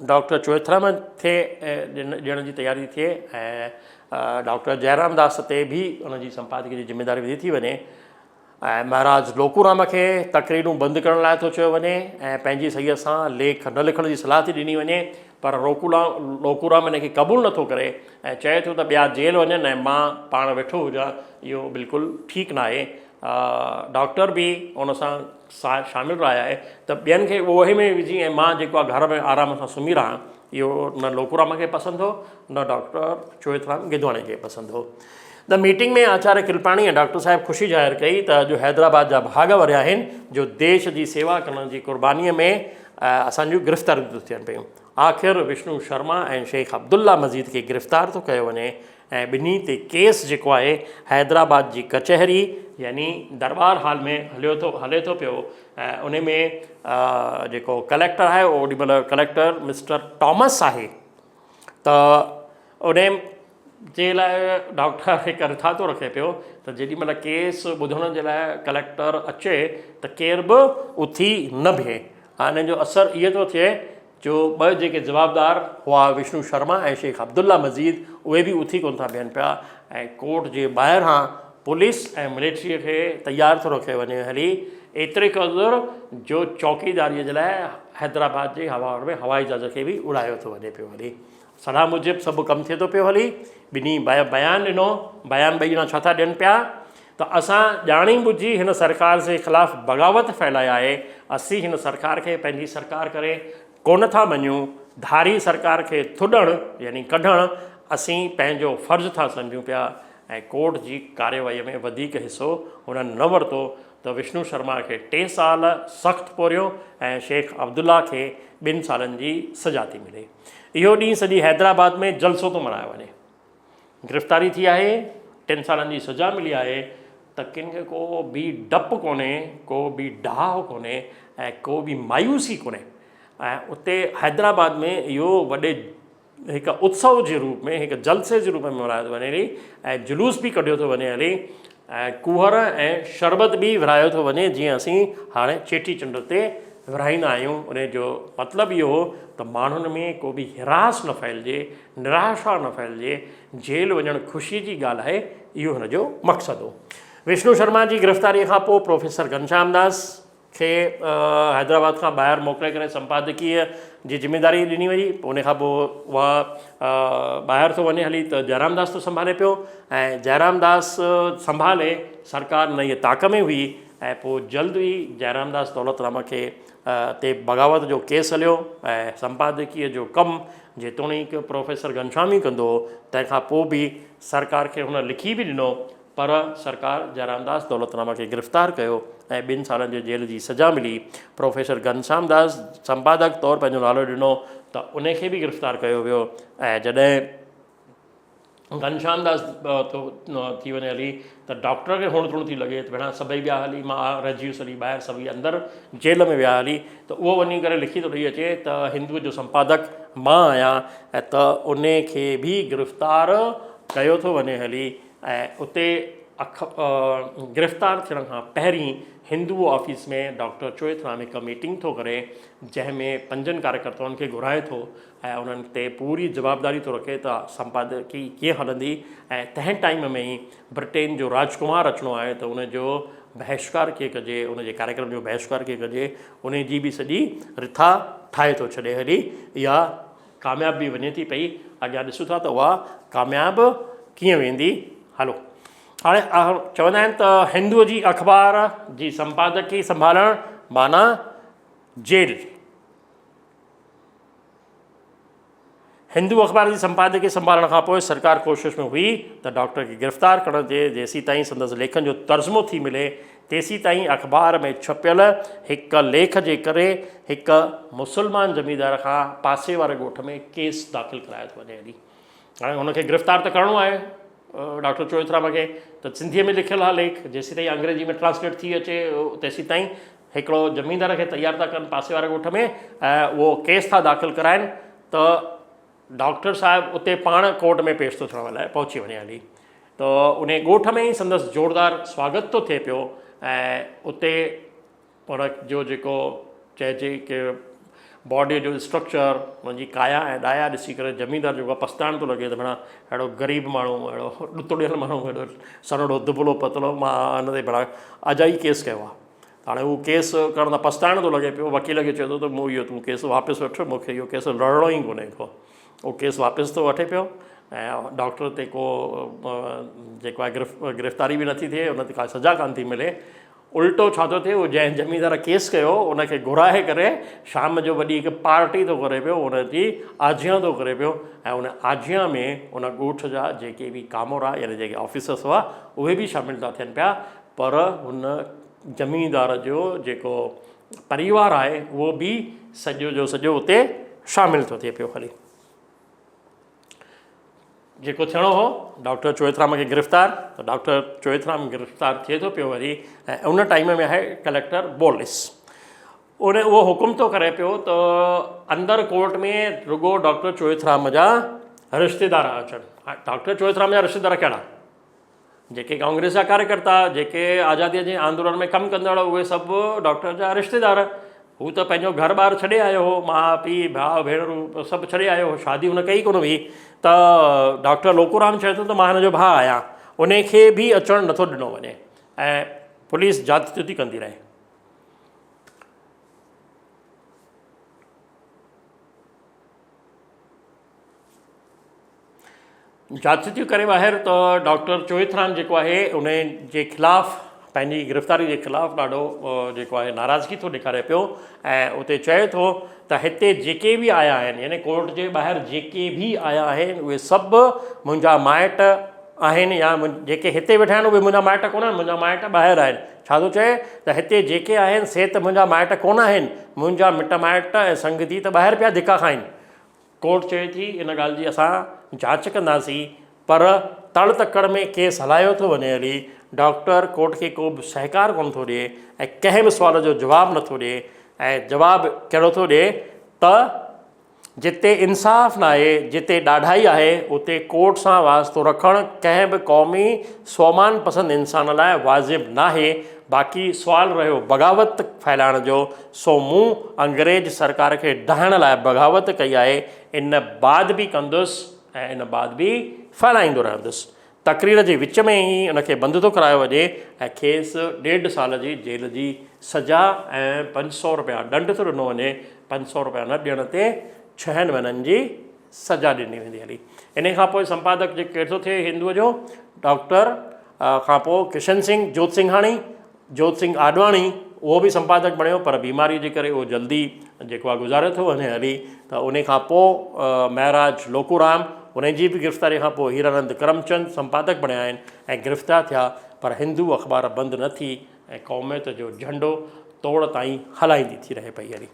ڊاڪٽر چوئٿرام کي ڏيڻ جي تياري ٿئي ۽ ڊاڪٽر جئرام داس تي به ان جي سمپادڪي جي ذميداري وڌي ٿي وڃي ۽ مهاراج لوڪورام کي تقريرون بند ڪرڻ لاء ٿو چيو وڃي ۽ پنهنجي صحيح سان ليک نه لکڻ جي صلاح ٿي ڏني وڃي پر لوڪورام ان کي قبول نٿو ڪري ۽ چئي ٿو ته ٻيا جيل وڃن ۽ مان پاڻ ويٺو هجان اهو بلڪل ٺيڪ ناهي. ڊاڪٽر به ان سان شامل رهيا آهي ته ٻين کي ڳوهي ۾ وجهي ۽ مان جيڪو آهي گهر ۾ آرام سان سمهي رهان اهو نه لوڪورام کي پسند هو نه ڊاڪٽر چوئٿرام گدواڻي کي پسند هو. ته ميٽنگ ۾ آچاريه ڪرپاڻي ۽ ڊاڪٽر صاحب خوشي ظاهر ڪئي ته اڄ حيدرآباد جا ڀاڳ وريا آهن جو ديش جي سيوا ڪرڻ جي قربانيء ۾ اسان جون گرفتاريون ٿيون ٿين پيون. آخر وشنو شرما ۽ شيخ عبدالله مزيد کي گرفتار ٿو ڪيو وڃي ۽ ٻنهي تي ڪيس جيڪو آهي حيدرآباد جي ڪچهري يعني درٻار هال ۾ هليو ٿو هلي ٿو پيو ۽ ان ۾ جيڪو ڪليڪٽر آهي اوڏي مهل ڪليڪٽر مسٽر ٽامس آهي ته ان جي لاء ڊاڪٽر هڪ رٿا ٿو رکي پيو ته جيڏي مهل ڪيس ٻڌڻ جي لاء ڪليڪٽر اچي ته ڪير به اٿي نه بيهي هاڻي ان جو اثر اهو ٿو ٿئي جو ٻه جيڪي جوابدار هئا وشنو شرما ۽ شيخ عبدالله مزيد اهي به اٿي ڪونه ٿا بيهن پيا ۽ ڪورٽ جي ٻاهران پوليس ۽ ملٽريء کي تيار ٿو رکيو وڃي هلي ايتري قدر جو چوڪيداريء جي لاء حيدرآباد جي هوا ۾ هوائي جهاز کي به اڏايو ٿو وڃي پيو هلي صلاح موجب سڀ ڪم ٿئي ٿو پيو هلي. ٻنهي بيان ڏنو. بيان ٻئي ڄڻا ڇا ٿا ڏين پيا ته اسان ڄاڻي ٻجهي هن سرڪار جي خلاف بغاوت ڦهلائي آهي. اسين هن سرڪار کي پنهنجي سرڪار ڪري ڪونه ٿا مڃون. ڌاري سرڪار کي ٿڏڻ يعني ڪڍڻ اسين پنهنجو فرض ٿا سمجهون پيا ۽ ڪورٽ جي ڪارروائيء ۾ وڌيڪ حصو هنن نه ورتو ته وشنو شرما کي ٽي سال سخت پورهيو ۽ شيخ عبدالله کي ٻن سالن جي سزا ٿي ملي. اهو ڏينهن سڄي حيدرآباد ۾ جلسو ٿو ملهايو وڃي. گرفتاري ٿي آهي، ٽن سالن جي سزا ملي آهي ته ڪن کي ڪو به ڊپ ڪونهي، ڪو به ڊاهه ڪونهي ۽ ڪو به مايوسي ڪونهي ۽ اتي حيدرآباد ۾ اهو وڏي هڪ اتسو جي روپ ۾ هڪ جلسي جي روپ ۾ ملهايو ٿو وڃي هلي ۽ جلوس به ڪڍيو ٿو وڃي هلي ۽ ڪوهر ۽ شربت به ورهايو ٿو وڃي جيئن اسين هاڻي چيٽي چنڊ تي ورهائيندا آهيون ان جو مطلب اهو هو ته ماڻهن ۾ ڪو به هراس نه ڦهلجي نراشا نه ڦهلجي جيل وڃڻ خوشي جي ڳالهه آهي اهو هن جو مقصد هو وشنو شرما جي گرفتاري کان پوء پروفيسر گهنشام داس کي حيدرآباد کان ٻاهر موڪلي ڪري سمپادڪيء جي ذميداري ڏني وئي. ان کان پوء اها ٻاهر ٿو وڃي هلي ته جئرام داس ٿو سنڀالي پيو ۽ جئرام داس سنڀالي سرڪار انهيء تاڪ ۾ هئي ۽ پوء جلد ئي جئرام داس دولت رام کي تي بغاوت جو ڪيس هليو ۽ سمپادڪيء جو ڪم جيتوڻيڪ پروفيسر گهنشام ئي ڪندو هو تنهن کان پوء به سرڪار کي هن لکي به ڏنو پر سرڪار جئرامداس دولترام کي گرفتار ڪيو ۽ ٻن سالن جي جيل جي سزا ملي. پروفيسر گهنشام داس سمپادڪ طور پنهنجو نالو ڏنو ته ان کي به گرفتار ڪيو ويو ۽ جڏهن گهنشام داس ٿو ٿي وڃي هلي ته ڊاڪٽر کي هڻ تڻ ٿي لڳي ته ڀيڻا سڀئي ويا هلي مان رهجي ويس هلي ٻاهر سڀئي اندر جيل ۾ ويا هلي ته اهو وڃي ڪري لکي ٿو ڏئي اچي ته هندوء جو سمپادڪ مان آهيان ۽ ته ان کي به گرفتار ڪيو ٿو وڃي هلي ۽ اتي اک گرفتار ٿيڻ کان پهرين هندو آفيس ۾ ڊاڪٽر چوئٿرام هڪ ميٽنگ ٿو ڪري جنهن ۾ پنجن ڪاريڪرتائن کي گهرائي ٿو ۽ انهن تي پوري جوابداري ٿو رکي ته سمپادڪي ڪيئن هلندي ۽ تنهن ٽائيم ۾ ئي برٽين جو راجڪمار اچڻو آهي ته ان جو بهشڪار ڪيئن ڪجي ان جي ڪاريڪرم جو بهشڪار ڪيئن ڪجي ان جي به سڄي رٿا ٺاهي ٿو ڇڏي هلي اها ڪامياب به وڃي ٿي پئي اڳيان ڏسون ٿا ته اها ڪامياب ڪيئن ويندي هلو هاڻي چوندا آهن ته هندوء جي اخبار جي سمپادڪي سنڀالڻ معنيٰ جيل هندو اخبار جي سمپادڪي سنڀالڻ کان پوء سرڪار ڪوشش ۾ هئي ته ڊاڪٽر کي گرفتار ڪرڻ جي جيسيتائين سندس ليکن جو ترجمو ٿي ملي تيسيتائين اخبار ۾ ڇپيل هڪ ليک جي ڪري هڪ مسلمان زميندار کان پاسي واري ڳوٺ ۾ ڪيس داخل ڪرايو ٿو وڃي هلي هاڻي هن کي گرفتار ته ڪرڻو آهي ڊاڪٽر چوئٿرام کي ته سنڌيء ۾ لکيل آهي ليک جيسيتائين انگريزي ۾ ٽرانسليٽ ٿي اچي تيسيتائين هڪڙو زميندار کي تيار ٿا ڪن پاسي واري ڳوٺ ۾ ۽ اهو ڪيس ٿا داخل ڪرائن ته ڊاڪٽر صاحب اتي پاڻ ڪورٽ ۾ پيش ٿو ٿيڻ لاء پهچي وڃي هلي ته انهي ڳوٺ ۾ ئي سندس زوردار سواگت ٿو ٿئي پيو ۽ اتي ان جو جيڪو چئجي ڪي باڊي جو اسٽرڪچر ان جي ڪايا ۽ ڏايا ڏسي ڪري زميندار جيڪو پستائڻ ٿو لڳي ته ڀيڻا اهڙو غريب ماڻهو اهڙو ڏتڙيل ماڻهو اهڙو سنهڙو دبلو پتلو مان ان تي ڀيڻا اجائي ڪيس ڪيو آهي هاڻي هو ڪيس ڪرڻ تان پڇتائڻ ٿو لڳي پيو، وڪيل کي چئي ٿو ته مون اهو تون ڪيس واپس وٺ، مون کي اهو ڪيس لڙڻو ئي ڪونهي ڪو. اهو ڪيس واپس ٿو وٺي پيو ۽ ڊاڪٽر تي ڪو جيڪو آهي گرفتاري به نٿي ٿئي، ان تي ڪا سزا ڪانه ٿي ملي. الٽو ڇا ٿو ٿئي، اهو جنهن زميندار ڪيس ڪيو ان کي گهرائي ڪري شام جو وڏي هڪ پارٽي ٿو ڪري پيو، ان جي آجيان ٿو ڪري پيو ۽ ان آجيان ۾ ان ڳوٺ جا جيڪي به ڪامورا يعني جيڪي آفيسرس هئا اهي به شامل ٿا ٿين پيا پر هن زميندار جو جيڪو پريوار آهي اهو به سڄو جو سڄو اتي شامل ٿو ٿئي پيو هلي جيڪو ٿيڻو هو ڊاڪٽر چوئٿرام کي گرفتار ته ڊاڪٽر چوئٿرام گرفتار ٿئي ٿو پيو وري ۽ ان ٽائيم ۾ آهي ڪليڪٽر بولس ان اهو حڪم ٿو ڪري پيو ته اندر ڪورٽ ۾ رڳو ڊاڪٽر چوئٿرام جا رشتيدار اچن ڊاڪٽر چوئٿرام جا رشتيدار ڪهڙا جيڪي ڪانگريس جا ڪاريڪرتا، جيڪي آزاديء جي آندولن ۾ ڪم ڪندڙ، اهي سڀ ڊاڪٽر جا رشتيدار. هو ته پنهنجو گهر ٻار ڇڏي آيو هو، ماء پيء، ڀاء ڀينرون سڀ ڇڏي آيو هو، شادي هن ڪئي ڪونه هئي ته ڊاڪٽر لوڪورام چئي ٿو ته مان هن جو ڀاء آهيان، انهي کي به اچڻ نٿو ڏنو وڃي ۽ پوليس جاچ ٿي ڪندي رهي. جاچ ٿي ڪري ٻاهر ته ڊاڪٽر چوئٿرام جيڪو آهي ان جي خلاف پنهنجي گرفتاري جي خلاف ڏاڍو جيڪو آهي ناراضگي ٿو ڏيکاري پيو ۽ اتي چئي ٿو ته هتي جيڪي به آيا آهن يعني ڪورٽ جي ٻاهر جيڪي به آيا آهن اهي سڀ منهنجا مائٽ آهن يا جيڪي هتي ويٺا آهن اهي منهنجا مائٽ ڪونه آهن منهنجا مائٽ ٻاهر آهن ڇا ٿو چئي ته هتي جيڪي آهن سي ته منهنجا مائٽ ڪونه آهن منهنجا مٽ مائٽ ۽ سنگتي ته ٻاهر پيا ڌڪا کائن ڪورٽ چئي ٿي ان ڳالهه جي اسان جاچ ڪنداسين پر تڙ تڪڙ ۾ ڪيس هلايو ٿو وڃي هلي ڊاڪٽر ڪورٽ کي ڪو به سهڪار ڪونه ٿو ڏئي ۽ ڪنهن به سوال جو جواب نٿو ڏئي ۽ جواب ڪهڙو ٿو ڏئي ته جتي انصاف ناهي جتي ڏاڍائي آهي اتي ڪورٽ سان واسطو رکڻ ڪنهن به قومي سومان پسند انسان لاء واجب ناهي باقي سوال رهيو بغاوت ڦهلائڻ جو، سو مون انگريز سرڪار کي ڊاهڻ لاء بغاوت ڪئي آهي، ان بعد به ڪندس ۽ ان بعد به ڦهلائيندو رهندس. تقرير جي وچ ۾ ئي ان کي بند ٿو ڪرايو وڃي ۽ کيس ڏيڍ سال جي جيل جي سزا ۽ 500 رپيا ڏنڊ ٿو ڏنو وڃي، 500 رپيا نه ڏيڻ تي ڇهن مهينن جي سزا ڏني ويندي هلي. انهيء کان پوء سمپادڪ جيڪو ڪير ٿو ٿئي هندوء جو، ڊاڪٽر کان پوء ڪشن سنگهه جوت سنگهاڻي، جوت سنگهه آڏواڻي، اهو به سمپادڪ بڻيو پر بيماريء جي ڪري اهو جلدي جيڪو آهي گذاري ٿو وڃي هلي ته انهي کان پوء مهراج لوڪورام انهي جي به گرفتاري کان پوء هيرانند ڪرمچند سمپادڪ بڻيا آهن ۽ گرفتار ٿيا پر هندو اخبار بند نه ٿي ۽ قوميت جو جهنڊو توڙ تائين هلائيندي ٿي رهي پئي هلي.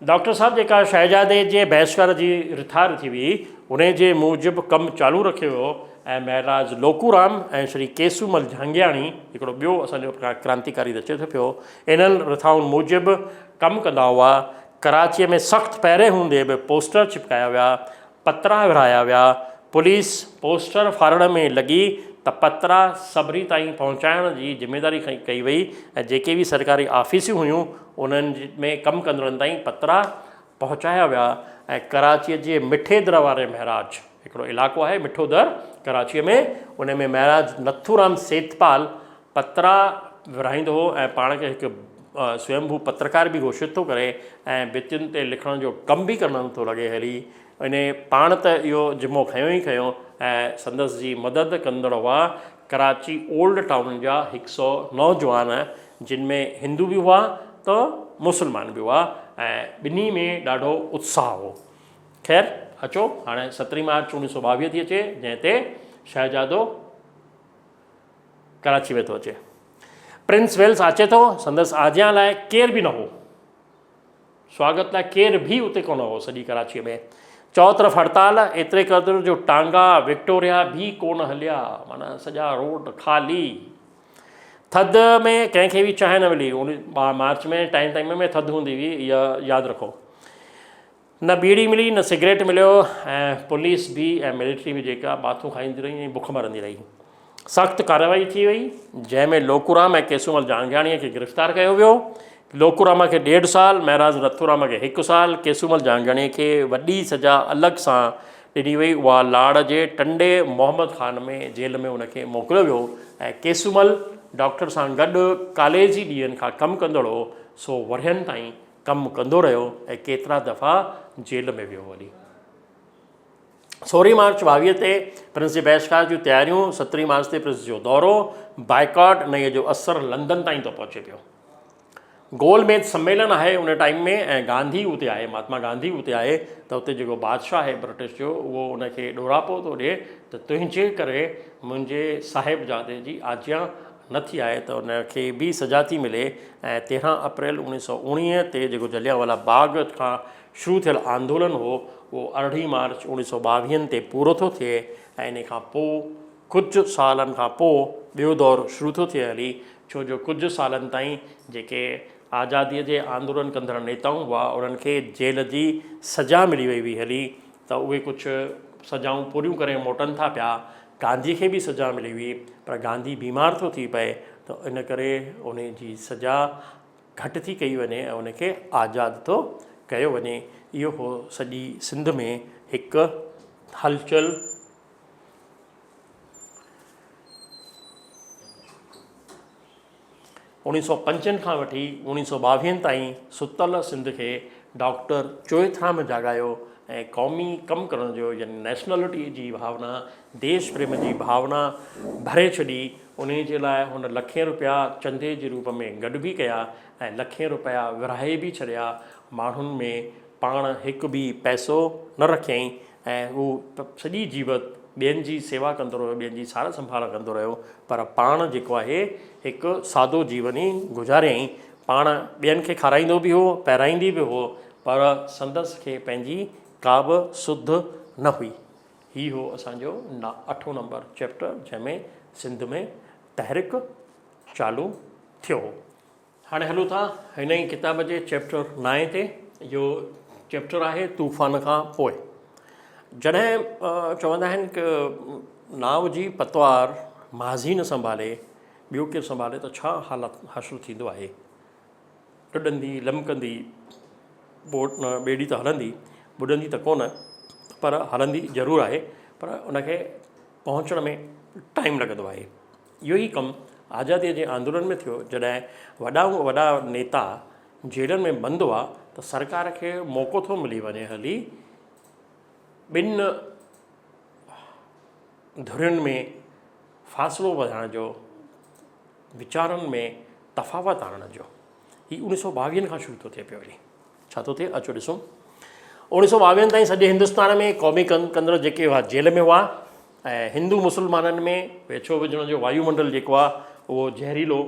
ڊاڪٽر صاحب جيڪا شهزادي جي بهشڪار جي رٿا رٿي هئي، انهي جي موجب ڪم چالو رکيو ويو ۽ مهراج لوڪورام ۽ شري ڪيسومل جهانگياڻي، هڪڙو ٻيو اسان جو ڪرانتيڪاري رچي ٿو پيو، انهن رٿائن موجب ڪم ڪندا هئا. ڪراچيء ۾ سخت پهري هوندي به پوسٽر چپڪايا ويا، پترا ورهايا ويا. پوليس پوسٽر ڦاڙڻ ۾ لڳي ته پترا سڀني تائين پهچائڻ جي ذميواري ڪئي وئي ۽ جيڪي به سرڪاري آفيسون هيون انهن ۾ ڪم ڪندڙن تائين پترا پهچايا ويا ۽ ڪراچيء جي مٺي در واري مهراج، هڪڙو علائقو آهي مٺو در ڪراچيء ۾، ان ۾ مهراج نٿورام سيتپال پترا ورهائيندو هو ۽ پاڻ کي هڪ سويمڀو پترڪار به گهوشت ٿو ڪري ۽ ڀتين تي لکڻ جو ڪم به ڪرڻ ٿو لڳي هلي. انهي پاڻ ته اهو ذمو کنيو ئي کنيو ۽ سندس جي مدد ڪندڙ هئا ڪراچي اولڊ ٽائون جا هڪ سئو نوجوان جن ۾ هندو به هئا ته مسلمان به هئا ۽ ٻنهي ۾ ڏاڍو اتساهه هو. خير اچو هاڻي سترهين مارچ اوڻيهه سئو ٻاويهه ٿي اچي جنهن تي شهزادو ڪراچي ۾ ٿو اچي. پرنس ويلز اچي ٿو سندس آجيان لاء ڪير به نه هو. سواگت لاء ڪير به اتي ڪونه هو سڄي ڪراچيء ۾ چؤطرف هڙتال، ايتري قدر جو ٽانگا، وڪٽوريا به ڪونه هليا، معنيٰ سڄا روڊ خالي. ٿڌ ۾ ڪنهن کي به چانهه نه ملي. مارچ ۾ ٽائيم ٽائيم ۾ ٿڌ هوندي هئي، اها ياد رکو. نه ٻيڙي ملي نه سگريٽ مليو ۽ پوليس به ۽ ملٽري به جيڪا ٻاٿون کائيندي رهي ۽ بک مرندي رهي. سخت ڪارروائي ٿي وئي، جنهن ۾ لوڪورام ۽ ڪيسومل جهانگياڻيء کي گرفتار ڪيو ويو. لوڪورام کي ڏيڍ سال، مهراج نٿورام کي هڪ سال، ڪيسومل جهانگياڻيء کي وڏي سزا الڳ سان ڏني وئي، اها لاڙ جي ٽنڊي محمد خان ۾ جيل ۾ ان کي موڪليو ويو ۽ ڪيسومل ڊاڪٽر سان گڏ ڪاليجي ڏينهن کان ڪم ڪندڙ هو، سو ورهين تائين ڪم ڪندو رهيو ۽ ڪيترا دفعا جيل ۾ ويو هلي. سورهين مارچ 22 تي پرنس جي بيشڪار جون تياريون، سترهين مارچ تي پرنس جو دورو، بائيڪاٽ انهيء جو اثر لندن تائين ٿو پهچي پيو. گول ميز سميلن آهي ان ٽائيم ۾ ۽ گانڌي اتي آهي، مهاتما گانڌي اتي آهي ته اتي جيڪو بادشاهه آهي برٽش جو اهو ان کي ڏوراپو ٿو ڏئي ته تنهنجي ڪري منهنجي صاحبزادي جي آجيان نه ٿي آهي ته ان کي به سزا ٿي ملي ۽ 13 اپريل 1919 تي جيڪو جليانوالا باغ کان شروع ٿيل آندولن هو اهو ارڙهين مارچ اوڻيهه سئو ٻاويهن تي پورو ٿو ٿئي ۽ انهي کان پوء ڪجهه سالن کان پوء ٻيو دور شروع ٿو ٿئي هلي ڇو جو ڪجهه سالن تائين جيڪي آزادي جي آندولن ڪندڙ نيتائون هئا انهن کي جيل جي سزا ملي وئي هئي هلي ته اهي ڪجهه سزائون پوريون ڪري موٽن ٿا پيا گانڌي کي به سزا ملي هئي پر گانڌي بيمار ٿو ٿي پئي ته ان ڪري انهي جي سزا گهٽ ٿي ڪئي وڃي ۽ ان کي آزاد ٿو ڪيو وڃي. اهو هو سڄي سنڌ ۾ هڪ هلچل. اوڻيهه سئو پنجن کان وٺي اوڻيهه سئو ٻاويهن تائين ستل سنڌ کي ڊاڪٽر چوئٿرام جاڳايو ۽ قومي ڪم ڪرڻ جو يعني نيشنلٽي جي ڀاونا، ديش پريم جي ڀاونا ڀري ڇڏي. انهيء جي لاء هن لکين رپيا چندي جي روپ ۾ گڏ به ڪيا ۽ لکين رپيا ورهائي به ڇڏيا. ماڻهن ۾ پاڻ هڪ به پئسو نه رکيائين ۽ هو سڄي جيوت ٻين جي سيوا ڪندو رهيو، ٻين جي سار سنڀال ڪندو رهيو، پر پاڻ جيڪو آهي هڪ سادو جيون ئي گذاريائين. پاڻ ٻين کي کارائيندو به هو، پهرائيندي به هو، پر سندس کي پنهنجي ڪا به سڌ نه هئي. هي هو اسان جو اٺون نمبر چيپٽر جنهن ۾ سنڌ ۾ تحريڪ چالو ٿيو هو. هاڻي هلون ٿا هن ئي ڪتاب جي چيپٽر نائين تي. اهو چيپٽر آهي طوفان کان پوء. جڏهن چوندا آهن ته ناو جي پتوار ماضي نه سنڀالي ٻيو ڪير سنڀالي ته ڇا حالت حشر ٿيندو آهي. ٽڏندي لمڪندي بوٽ ٻيڙي ته هلندي، ٻڏندي ته ڪونه پر هلندي ضرور آهي پر ان کي پهچڻ ۾ ٽائيم لڳندو آهي. اهو ئي ڪم آزاديء جي آندولن ۾ ٿيو جڏهن وڏا وڏا نيتا جيلن ۾ بند هئا ته سرڪار کي موقعو ٿو ملي وڃي هلي ٻن ڌرين ۾ فاصلو وڌائڻ جو ويچارن ۾ تفاوت آڻڻ جو. هي اوڻيهه سئو ٻاويهن کان شروع ٿو ٿئي پيو هلي. ڇا ٿو ٿئي اچو ڏسون. اوڻيهه سئو ٻاويهن تائين سڄي هندستان ۾ قومي ڪم ڪندڙ جيڪي هئا جيل ۾ هئا ۽ هندو مسلمانن ۾ ويڇو وجهڻ جو وايو منڊل جيڪو آهي اهو زهريلو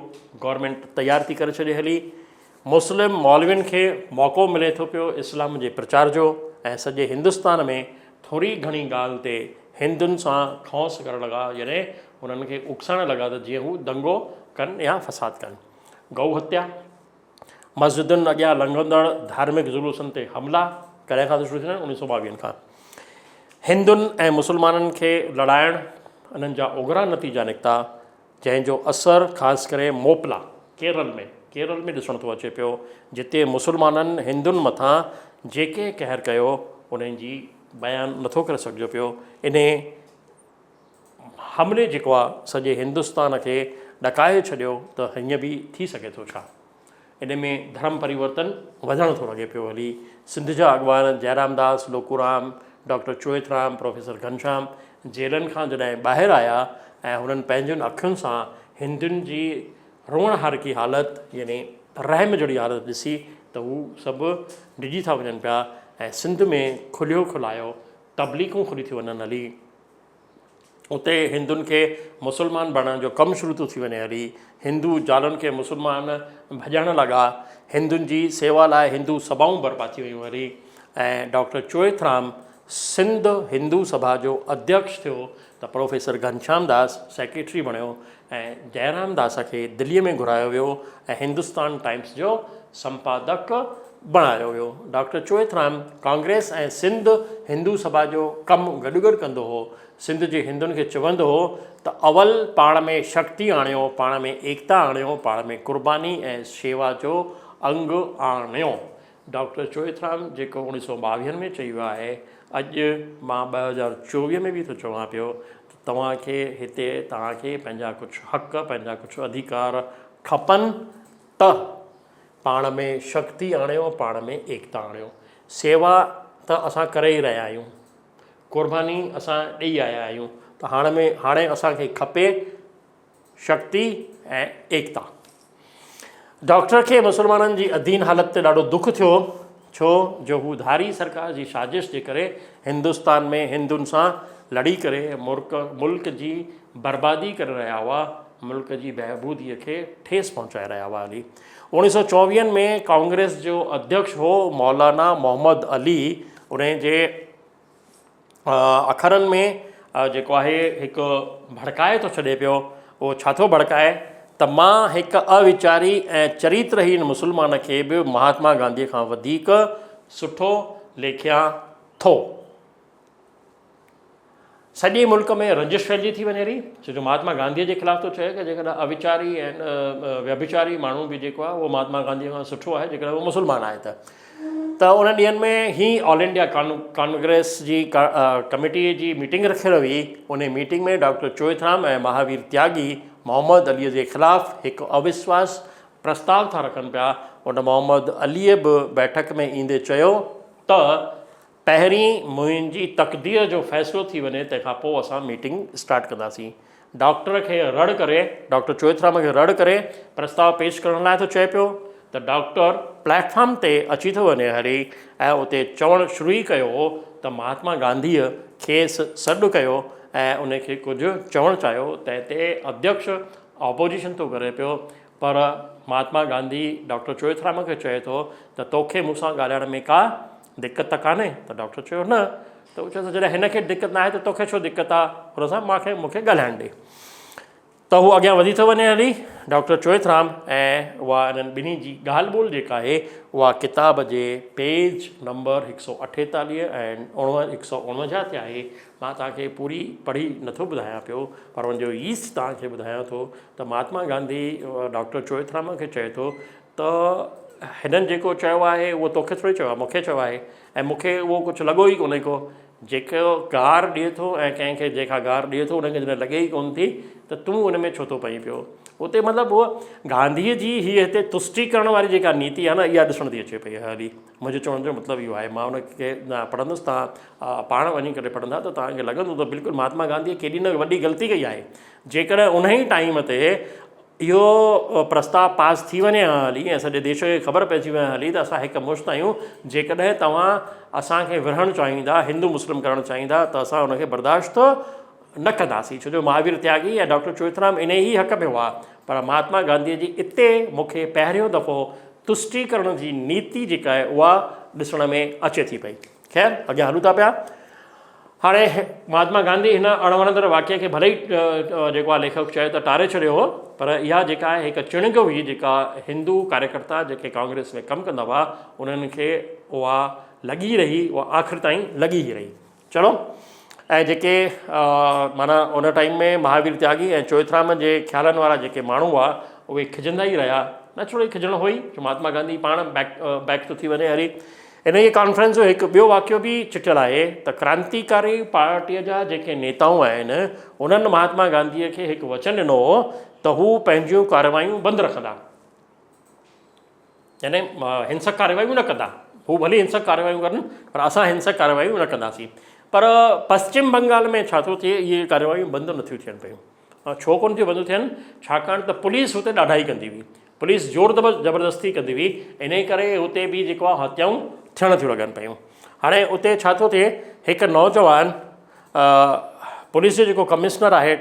گورنمينٽ تيار ٿي ڪري ڇڏي هلي. مسلم مولوين کي موقعو ملي ٿو پيو اسلام جي پرچار جو ۽ سڄي هندستان ۾ ٿوري گهڻي ڳالهه تي هندن سان کونس ڪرڻ لڳا يعني انهن کي اڪسائڻ لڳا ته جيئن هو دنگو ڪن يا فساد ڪن. گئو هتيا، مسجدن اڳيان لنگهندڙ ڌارمڪ جلوسن تي حملا ڪڏهن کان ٿا شروع ٿين؟ اوڻيهه سئو ٻاويهن کان. هندن ۽ مسلمانن کي لڙائڻ انهن جا اگرا نتيجا نڪتا، جنهن جو اثر خاص ڪري موپلا، ڪيرل ۾، ڪيرل ۾ ڏسڻ ٿو اچي پيو، جتي مسلمانن هندن مٿان جيڪي قهر ڪيو، انهن جي بيان نٿو ڪري سگهجو پيو. انهي حملي جيڪو آ سڄي هندستان کي ڏڪائي ڇڏيو ته هيئن به ٿي سگهي ٿو ڇا؟ ان ۾ ڌرم پريورتن وڌڻ ٿو لڳي پيو هلي. سنڌ جا اڳواڻ جئرام داس، لوڪورام، ڊاڪٽر چوئٿرام، پروفيسر گهنشام جيلن کان جڏهن ٻاهر آيا ۽ هنن پنهنجن اکين سان هندن جي روئڻهارڪي حالت يعني رحم جهڙي حالت ڏسي ته هو سڀ ڊڄي ٿا وڃن پيا ۽ سنڌ ۾ کليو کلايو تبليغون کلي ٿيون وڃن هلي. اتي هندن کي مسلمان بڻائڻ جو ڪم شروع ٿو ٿي وڃي هلي. هندو زالن کي مسلمان ڀڄائڻ لڳا. هندن جي سيوا لاء هندو سڀائون برپا ٿي ويون هلي ۽ ڊاڪٽر چوئٿرام سنڌ هندو سڀا جو اڌيڪش ٿيو ته پروفيسر گهنشام داس سيڪريٽري بڻيو ۽ جئرام داس کي دليء ۾ گهرايو ويو ۽ هندستان ٽائيمس جو سمپادڪ بڻايو ويو. ڊاڪٽر چوئٿرام ڪانگريس ۽ سنڌ هندو سڀا جو ڪم گڏ گڏ ڪندو هو. سنڌ جي هندن کي چوندو هو ته اول پاڻ ۾ شڪتي آڻيو، پاڻ ۾ ايڪتا آڻيو، پاڻ ۾ قرباني ۽ شيوا جو انگ آڻيو. ڊاڪٽر چوئٿرام جيڪو اوڻيهه سئو ٻاويهن ۾ چئي ويو آهي، اڄ مان 2024 ۾ به ٿو چوان پيو ته توهان کي هتي توهان کي پنهنجا ڪجهه حق، پنهنجا ڪجهه اڌيڪار کپن ته پاڻ ۾ شڪتي آڻيو، پاڻ ۾ ايڪتا آڻيو. سيوا ته اسان ڪري ئي رهيا آهيون، قرباني اسان ڏئي آيا آهيون ته هاڻ ۾ هاڻي اسان کي کپي شڪتي ۽ ايڪتا. ڊاڪٽر کي مسلمانن جي اڌين حالت تي ڏاڍو دک ٿيو، ڇو جو هو ڌاري سرڪار جي سازش جي ڪري هندستان ۾ هندن سان لڙي ڪري ملڪ جي بربادي ڪري رهيا هئا، ملڪ جي بهبوديء کي ٺيس پهچائي رهيا هئا. علي اوڻيهه سئو چوويهن ۾ ڪانگريس جو اڌيڪش هو مولانا محمد علي انهي جي اکرن ۾ جيڪو آهي هڪ ڀڙڪائي ٿو ڇڏي پيو اهو ڇا ٿو ڀڙڪائي ته مان هڪ اويچاري ۽ چريترهين مسلمان کي به مهاتما گانڌيء کان وڌيڪ سٺو ليکيان ٿو. سڄي ملڪ ۾ رنجش ڦهلجي ٿي وڃي رهي ڇو جو مهاتما گانڌيء جي خلاف ٿو چئي ته جيڪڏهن اويچاري ۽ ويڀچاري ماڻهو به جيڪو آهي اهو مهاتما گانڌيء کان سٺو آهي جيڪڏهن اهو مسلمان آهي ته ته انهن ڏينهن ۾ هي آل انڊيا ڪانگريس جي ڪميٽيء جي ميٽنگ رکيل هئي. انهي ميٽنگ ۾ ڊاڪٽر چوئٿرام ۽ مهاوير تياڳي محمد عليء جي خلاف هڪ اوسواس پرستاء ٿا رکن پيا. ان محمد عليء به بيٺڪ ۾ ايندي چيو ته پهرين منهنجي تقدير جو فيصلو ٿي وڃي تنهن کان پوء اسان ميٽنگ اسٽارٽ ڪنداسين. ڊاڪٽر کي رڙ ڪري، ڊاڪٽر چوئٿرام کي رڙ ڪري پرستاء پيش ڪرڻ لاء ٿو چئي پيو ته ڊاڪٽر پليٽ فارم تي اچي ٿو وڃي هلي ۽ اتي چوڻ شروع ئي ڪيو هو ته مهاتما گانڌيء کيس سڏ ڪيو ۽ ان کي ڪجهه چوڻ چاهيو تنهن تي اڌيڪش آپوزيشن ٿو ڪري پيو پر مهاتما گانڌي ڊاڪٽر چوئٿرام کي چئي ٿو ته توکي مون سان ڳالهائڻ ۾ ڪا دقت ته ڪانهي ته ڊاڪٽر چيو نه ته هو چيو ته جڏهن هن کي دقت ناهي ته توکي ڇو دقت آ هن سان مان کي مون کي ڳالهائڻ ڏي ته هو اڳيان وڌي ٿو وڃي هلي ڊاڪٽر چوئٿرام ۽ اها انهن ٻنهي جي ڳالهه ٻولهه جيڪا آهي اها ڪتاب جي پيج نمبر هڪ سو اٺيتاليهه ۽ اڻوه هڪ سو اڻونجاهه تي آهي مان توهان کي پوري پڙهي نٿو ٻڌايان پيو پر ان جو ايسٽ توهان کي ٻڌايان ٿو ته مهاتما گانڌي ڊاڪٽر چوئٿرام کي چئي ٿو ته هنن جيڪو چيو آهي اهو توکي ٿوري چيو آهي مون کي چيو آهي ۽ مون کي اهو ڪجهه لڳو ئي ڪونهي ڪو جيڪو گار ڏئي ٿو ۽ ڪنهن کي جيڪا گار ڏئي ٿو ان کي جڏهن لڳي ئي ڪونه ٿي ته تون ان ۾ ڇو ٿو پئين پيو اتي مطلب اهو گانڌيء جي هيء هتي تشٽي ڪرڻ واري جيڪا نيتي آهي نه اها ڏسڻ ٿي اچي پئي هلي منهنجو چوڻ جو مطلب اهو آهي مان ان کي نه پڙهندس توهان پاڻ وڃي ڪري پڙهندا ته توهان کي لڳندو ته بلڪل مهاتما گانڌيء ڪيڏي نه وڏي غلطي ڪئي آهي جيڪڏهن ان ئي ٽائيم تي اهو پرستاء پاس ٿي وڃي ها هلي ۽ سڄي ديش کي خبر پئجي وڃي ها هلي ته اسان هڪ مشت آهيون جيڪڏهن توهان اسان کي ورهڻ چاهيندا هندو مسلم ڪرڻ چاهيندا ته اسان ان کي برداشت نه ڪنداسين ڇو جو مهاوير تياڳي ۽ ڊاڪٽر چوئٿرام انهي ئي حق ۾ هئا پر مهاتما گانڌي جي اتي مون کي پهريون دفعو تشٽي ڪرڻ جي نيتي جيڪا آهي اها ڏسڻ ۾ اچي ٿي پئي خير اڳيان هلون ٿا پيا. هاڻي مهاتما گانڌي هن اڻوڻندڙ واقعي کي ڀلي ئي جيڪو آهي ليکڪ چئي ته ٽاري ڇڏيو هو پر اها جيڪا آهي هڪ چڻنگ هئي جيڪا هندو ڪاريڪرتا جيڪي ڪانگريس ۾ ڪم ڪندا هئا انهن کي اها لڳي رهي اها آخر تائين لڳي ئي رهي. چلو. ۽ جيڪي معنيٰ ان ٽائيم ۾ مهاوير تياڳي ۽ چوئٿرام جي خيالن وارا جيڪي ماڻهو هئا اهي کجندا ئي رهيا. نيچرلي کجڻو هو ئي جو مهاتما گانڌي پاڻ بيڪ بيڪ ٿو ٿي وڃي هري. انهيء ڪانفرنس جو هڪ ٻيو واقعو به چٽيل آهي ته ڪرانتيڪاري پارٽيء جا جيڪي نيتائون آهن انهن مهاتما گانڌيء کي هڪ وچن ڏنو هو ته هو پنهنجيون ڪارروايون بند رکندا. يعني هنسڪ ڪارروايون نه ڪندا. هو ڀلي هنسڪ ڪارروايون ڪن پر اسان هنسڪ ڪارروايون نه ڪنداسين. پر پشچم بنگال ۾ ڇا ٿو ٿئي اهي ڪارروايون بند نٿيون ٿين پيون. ڇو ڪونه ٿيون بند ٿين؟ ڇاڪاڻ ته پوليس هتي ڏاڍائي ڪندي هئي. پوليس زور زبردستي ڪندي هئي. انهي ڪري هتي به جيڪو آهي هتيائون ٿيڻ ٿيون لڳن پيون. هاڻي اتي ڇا ٿو ٿئي هڪ نوجوان پوليس جو جيڪو ڪمشنر آهي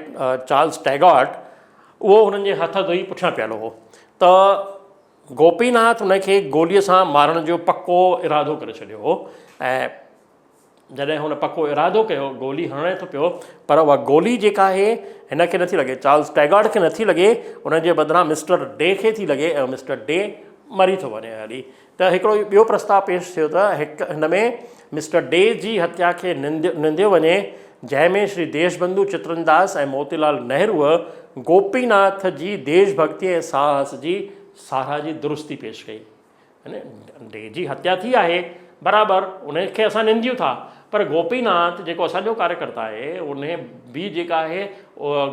چارلس ٽيگارٽ اهو هنن جي هٿ ڌوئي پٺيان پيل هو ته گوپيناٿ هن کي گوليء سان مارڻ جو پڪو ارادو ڪري ڇڏيو هو ۽ جڏهن هن پڪو ارادو ڪيو گولي هڻي ٿو پيو پر اها گولي جيڪا آهي هن کي نٿي لڳي چارلس ٽيگارڊ کي نٿي لڳي ان جي بدران مسٽر ڊي کي ٿي لڳي ۽ مسٽر ڊي مري ٿو وڃي هلي ته هڪڙو ٻيو پرستاء پيش ٿيو ته هڪ هن ۾ مسٽر ڊي جي هتيا کي ننديو وڃي، جنهن ۾ شري ديش بنڌو چترنداس ۽ موتي لال نهروء گوپيناٿ جي ديش ڀڳتي ۽ ساهس جي ساراهه جي درستي پيش ڪئي. يعني ڊي جي هتيا ٿي آهي، برابر ان کي اسان ننديون ٿا، پر گوپيناٿ جيڪو اسان جو ڪاريڪرتا آهي، ان به جيڪا آهي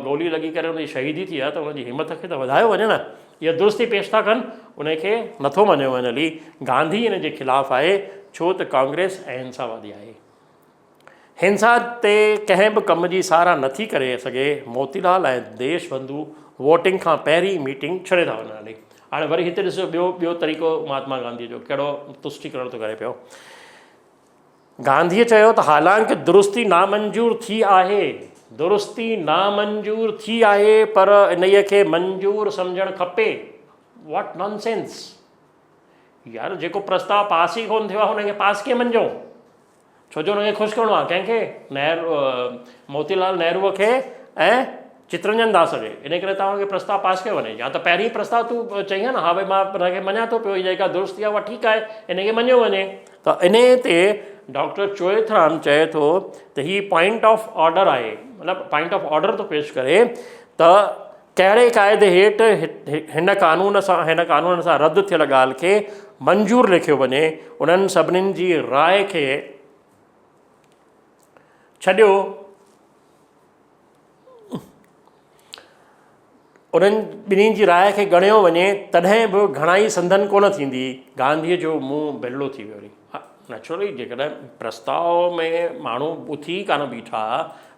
گولي لڳي ڪري ان جي شهيدي ٿي آهي ته ان جي همت کي ته وڌايو وڃي نه. اها درستي پيش ٿا ڪن ان کي نٿو مڃيو وڃي علي گانڌي ان جي خلاف آهي ڇو ته ڪانگريس اهنساوادي آهي هنسا تي ڪنهن به ڪم جي ساراهه نٿي ڪري سگهي موتي لال ۽ ديش بنڌو ووٽنگ کان پهرين ميٽنگ ڇڏي ٿا وڃن علي هاڻي وري هتي ڏسو ٻيو ٻيو طريقو مهاتما گانڌي جو ڪهڙو تشٽيڪرڻ ٿو ڪري پيو گانڌيء چيو ته حالانڪ درستي نامنظور ٿي آهي، درستي نامنظور ٿي آهي پر انهيء کي منظور سمجهڻ کپي. What nonsense! يار جيڪو پرستاء پاس ئي ڪونه ٿيو آهي ان کي پاس ڪيئن مڃجون؟ ڇو جو ان کي خوش ڪرڻو آهي ڪنهن کي؟ نهر موتي لال نهروء کي ۽ چترنجن داس کي. انهيء ڪري توهان کي پرستاء پاس ڪيو وڃي. يا ته پهرين پرستاء تون چئين ها نه ها ڀئي مان ان کي مڃان ٿو پيو هي جيڪا درستي آهي اها ٺيڪ آهي ان کي مڃيو وڃي. ته انهيء تي ڊاڪٽر چوئٿرام چئي ٿو ته هي پوائنٽ آف آرڊر آهي مطلب پوائنٽ آف آرڊر ٿو پيش ڪري ته ڪهڙي قاعدي هيٺ هن قانون سان هن قانون سان رد ٿيل ڳالهه کي منظور ليکيو وڃي انهن سڀني جي راء کي ڇڏيو انهن ٻنهي جي راء کي ڳڻيو وڃي تڏهن به گهڻائي سندن ڪونه ٿيندي. گانڌيء جو منهن بلڙو ٿي ويو. نيچرلي جيڪڏهن پرستاء ۾ ماڻهو اٿي ئي ڪانه بيٺا،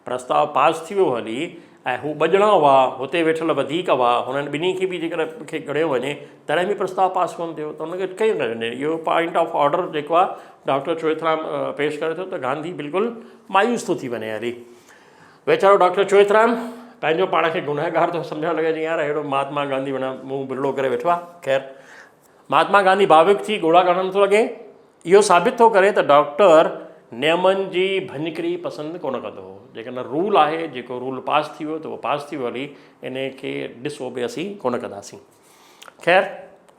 پرستاء پاس ٿي ويو هلي ۽ هو ٻه ڄڻا هئا، هتي ويٺل وڌيڪ هئا، هنن ٻنهي کي به جيڪڏهن کي ڳڻيو وڃي تڏهن به پرستاء پاس ڪونه ٿيو ته ان کي ڪيئن ڳڻيو وڃي؟ اهو پوائنٽ آف آرڊر جيڪو آهي ڊاڪٽر چوئٿرام پيش ڪري ٿو ته گانڌي بلڪل مايوس ٿو ٿي وڃي هلي. ويچارو ڊاڪٽر چوئٿرام پنهنجو پاڻ کي گنهگار ٿو سمجهڻ لڳي چي يار اهڙو مهاتما گانڌي معنيٰ منهن بلڙو ڪري ويٺو آهي. خير مهاتما گانڌي ڀاوڪ ٿي ڳوڙها ڳاڙڻ ٿو لڳي. اهو ثابت ٿو ڪري ته ڊاڪٽر نيمن جي ڀڃڪري پسند ڪونه ڪندو هو. جيڪڏهن رول آهي جيڪو رول پاس ٿي ويو ته اهو پاس ٿي ويو هلي انهي کي ڊس اوبي اسين ڪونه ڪنداسين. خير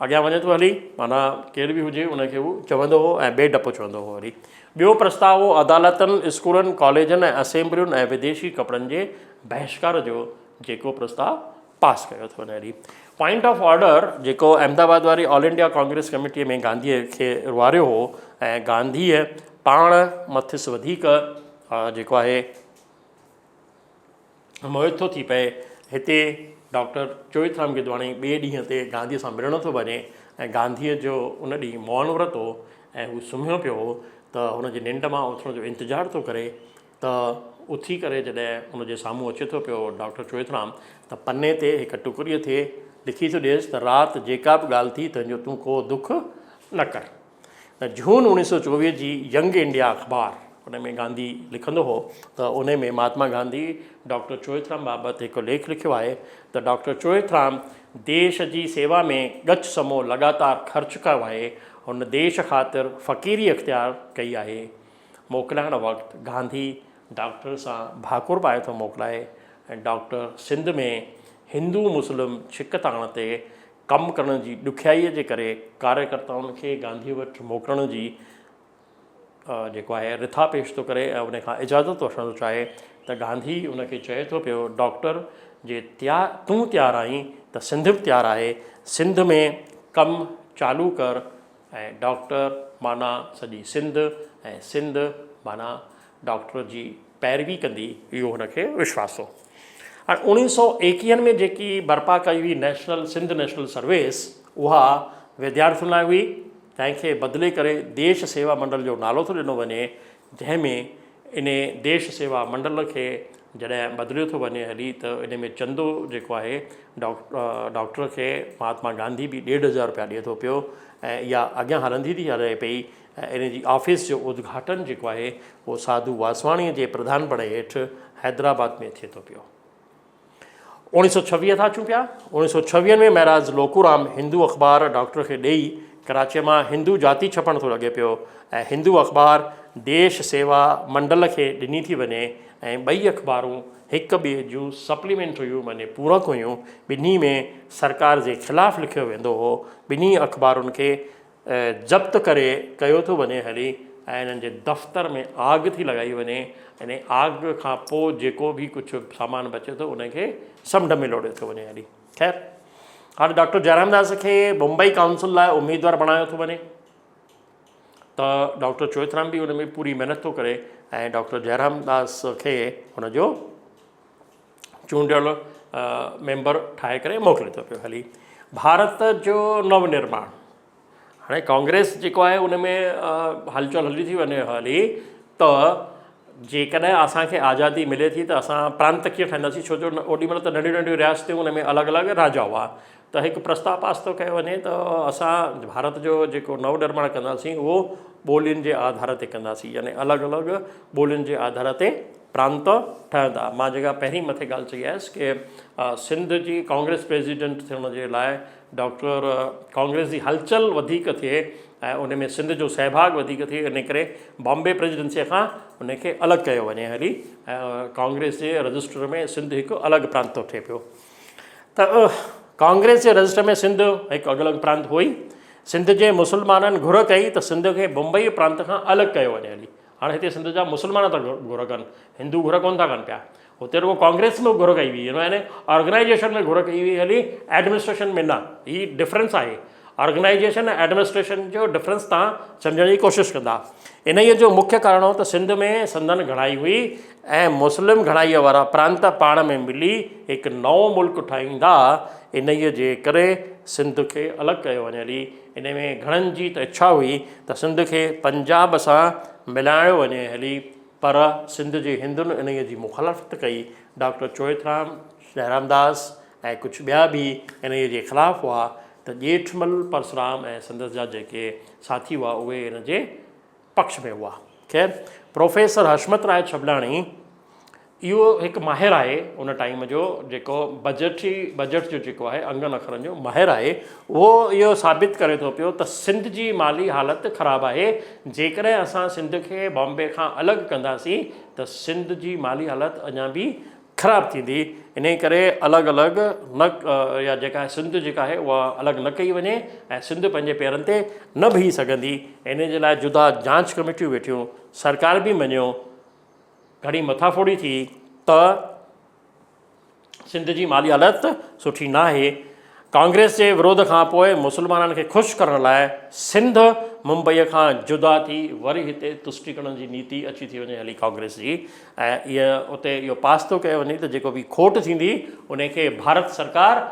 اڳيان وڃي ٿو هلي معنيٰ ڪير به هجي ان کي هو چوندو هو ۽ بي ڊپ چوندو هو هلي. ٻيو پرستاء هو عدالتن، اسڪولن، ڪاليجن ۽ اسيمبلين ۽ وديشي ڪپڙن جي بهشڪار جو جيڪو پرستاء پاس ڪيو ٿو وڃي هلي. پوائنٽ آف آرڊر جيڪو احمد آباد واري آل انڊيا ڪانگريس ڪميٽيء ۾ گانڌيء کي روئاريو هو ۽ گانڌيء پاڻ مٿس وڌيڪ جيڪو آهي موهت ٿو ٿي پئي. هتي ڊاڪٽر چوئٿرام گدواڻي ٻئي ڏينهن تي گانڌيء سان ملڻ ٿو وڃي ۽ گانڌيء جو ان ڏينهن مئن ورت هو ۽ هو سمهيو پيو هو ته هن جي ننڊ مان اٿڻ جو انتظار ٿو ڪري ته اٿي ڪري جڏهن ان جي سامهون اچي ٿو پيو ڊاڪٽر چوئٿرام ته پني تي هڪ ٽڪريء تي لکي ٿو ڏيس ته رات جيڪا به ڳالهه ٿي تنهن جو تون ڪو دک نه ڪر. ته جون اوڻيهه سو 24 جي ينگ انڊيا اخبار ان ۾ گانڌي لکندو هو ته ان ۾ مهاتما گانڌي ڊاڪٽر چوئٿرام بابت هڪ ليک لکيو آهي ته ڊاڪٽر چوئٿرام ديش جي سيوا ۾ ڳچ سمو لڳاتار خرچ ڪيو آهي هن ديش خاطر فقيري اختيار ڪئي آهي موڪلائڻ وقت گانڌي ڊاڪٽر سان ڀاڪر پائي ٿو موڪلائي ۽ ڊاڪٽر سنڌ ۾ هندو مسلم ڇڪتاڻ تي ڪم ڪرڻ جي ڏکيائيء جي ڪري ڪاريڪرتائن کي گانڌيء وٽ موڪلڻ جي جيڪو آهي رٿا پيش ٿو ڪري ۽ ان کان اجازت وٺڻ ٿو چاهي ته گانڌي ان کي چئي ٿو پيو ڊاڪٽر جي تيار تون تيار آهين ته سنڌ به تيار آهي سنڌ ۾ ڪم چالو ڪر ۽ ڊاڪٽر معنيٰ سڄي سنڌ ۽ سنڌ معنيٰ ڊاڪٽر جي پيروي ڪندي اهو هن کي وشواس هو. هاڻي اوڻيهه سئو ايڪيهن ۾ جيڪي برپا ڪئي هئي نيشنل سنڌ نيشنل سروس اها وديارٿين لاء هئي تنهن کي بدلي ڪري ديش سيوا منڊل جو نالو ٿو ڏنو وڃي جنهن ۾ ان ديش سيوا منڊل کي جڏهن بدليو ٿو وڃي هلي ته ان ۾ چندو جيڪو آهي ڊاڪٽر کي مهاتما گانڌي به ڏيڍ هزار روپيا ڏئي ٿو پيو ۽ اها اڳيان هلندي ٿي هلي پئي ۽ ان جي آفيس جو ادگهاٽن جيڪو آهي اهو ساڌو واسواڻيء جي پرڌانپڻي هيٺ حيدرآباد ۾ ٿئي ٿو پيو. اوڻيهه سئو ڇويهه ٿا اچون پيا. اوڻيهه سئو ڇويهن ۾ مهراج لوڪورام هندو اخبار ڊاڪٽر کي ڏيئي ڪراچيء مان هندو جاتي ڇپڻ ٿو لڳي پيو ۽ هندو اخبار ديش سيوا منڊل کي ڏني ٿي وڃي ۽ ٻئي اخبارون هڪ ٻئي جون سپليمينٽ هيون معني پورڪ هيون. ٻنهي ۾ سرڪار جي خلاف لکيو ويندو هو. ٻنهي اخبارن کي ضبط ڪري ڪيو ٿو وڃي هلي ۽ انهن جي دفتر ۾ آگ ٿي لڳائي وڃي انهي آگ کان پوء جيڪو به ڪجهه سامان بچي ٿو ان کي سمنڊ ۾ لوڙهيو ٿو وڃي هلي خير هاڻي ڊاڪٽر جئرام داس کي بمبئي ڪائونسل لاء اميدوار بڻايو ٿو وڃي ته ڊاڪٽر چوئٿرام به ان ۾ پوري محنت ٿو ڪري ۽ ڊاڪٽر جئرام داس کي هن جو چونڊيل ميمبر ٺاهي ڪري موڪلي ٿو پيو هلي. ڀارت جو نو نرماڻ هاڻي ڪانگريس جيڪو آهي ان ۾ هلچل هلي ٿي وڃي هلي ته جيڪڏهن اسانکي آزادي ملي ٿي ته اسان پرانت ڪيئن ٺاهينداسين ڇو جو اوڏي مهل ته ننڍيون ننڍيون رياستيون ان ۾ الڳ الڳ راجا هئا ته هڪ پرستاء پاس ٿو ڪيو وڃي ته اسان ڀارت جو جيڪو نو نرماڻ ڪنداسين اهو ٻولين جي آڌار تي ڪنداسين يعني الڳ الڳ ٻولين جي آڌار تي پرانت ٺهندا. مان جيڪا پهرين مٿي ڳالهه چئي آيس ڪي سنڌ جي ڪانگريس پريزيڊنٽ ٿيڻ جي لاء ڊاڪٽر ڪانگريس جي هلچل وڌيڪ ٿئي ۽ ان ۾ سنڌ جو سهڀاڳ وڌيڪ ٿئي ان ڪري بامبي پريزيڊنسيء کان ان کي الڳ ڪيو وڃي هلي ۽ ڪانگريس جي رجسٽر ۾ سنڌ هڪ الڳ پرانت ٿو ٺهي پيو ته ڪانگريس جي رجسٽر ۾ سنڌ هڪ الڳ پرانت هئي. سنڌ جي مسلمانن گهر ڪئي ته سنڌ کي بمبئي پرانت کان الڳ ڪيو وڃي هلي. هاڻي هتي سنڌ جا مسلمان ٿا گهر ڪن، هندو گهر ڪونه ٿا ڪن پيا. هتي رڳو ڪانگريس ۾ گهر ڪئي وئي يعني آرگنائيزيشن ۾ گهر ڪئي وئي هلي ايڊمنسٽريشن ۾ نه. هي ڊفرنس آهي. آرگنائيزيشن ۽ ايڊمنسٽريشن جو ڊفرنس تان سمجهڻ جي ڪوشش ڪندا. انهيء جو مکيه ڪارڻ هو ته سنڌ ۾ سندن گهڻائي هئي ۽ مسلم گهڻائيء وارا پرانت پاڻ ۾ ملي هڪ نئون ملڪ ٺاهيندا، انهيء جي ڪري سنڌ کي الڳ ڪيو وڃي هلي. انهيء ۾ گهڻن جي ته اڇا هئي ته سنڌ کي پنجاب سان ملائڻو وڃي هلي، پر سنڌ جي هندن انهيء جي مخالفت ڪئي. ڊاڪٽر چوئٿرام، جئرامداس ۽ ڪجهه ٻيا به انهيء جي خلاف هئا ته ڄيٺمل پرسرام ۽ سندس جا جيڪي ساٿي هئا اهي ان جي پڪش ۾ هئا. خير پروفيسر حشمت راء ڇٻلاڻي اهو هڪ ماهر آهي ان ٽائيم جو جيڪو بجيٽي بجيٽ جو جيڪو آهي انگن اکرن جو ماهر آهي اهو اهو ثابت ڪري ٿو پيو ته سنڌ جي مالي حالت خراب آهي جيڪڏهن اسان سنڌ کي بامبي کان الڳ ڪنداسين ته سنڌ جي مالي حالت اڃا به خراب ٿيندي انهي ڪري الڳ الڳ نه يا جيڪا سنڌ جيڪا آهي اها الڳ نه ڪئي وڃي ۽ سنڌ پنهنجي پيرن تي نه بيهي سگهندي انهي جي لاء جدا جانچ ڪميٽيون ويٺيون سرڪار به مڃيو گهڻي مٿاڦوڙي ٿي ته سنڌ جي مالي حالت سٺي ناهي ڪانگريس جي وروڌ کان پوء مسلمانن کي خوش ڪرڻ لاء سنڌ ممبئيء کان جدا ٿي وري هتي تشٽيڪرڻ جي نيتي اچي ٿي وڃي هلي ڪانگريس جي ۽ اها اتي اهو پاس ٿو ڪيو وڃي ته جيڪو به کوٽ ٿيندي ان کي ڀارت سرڪار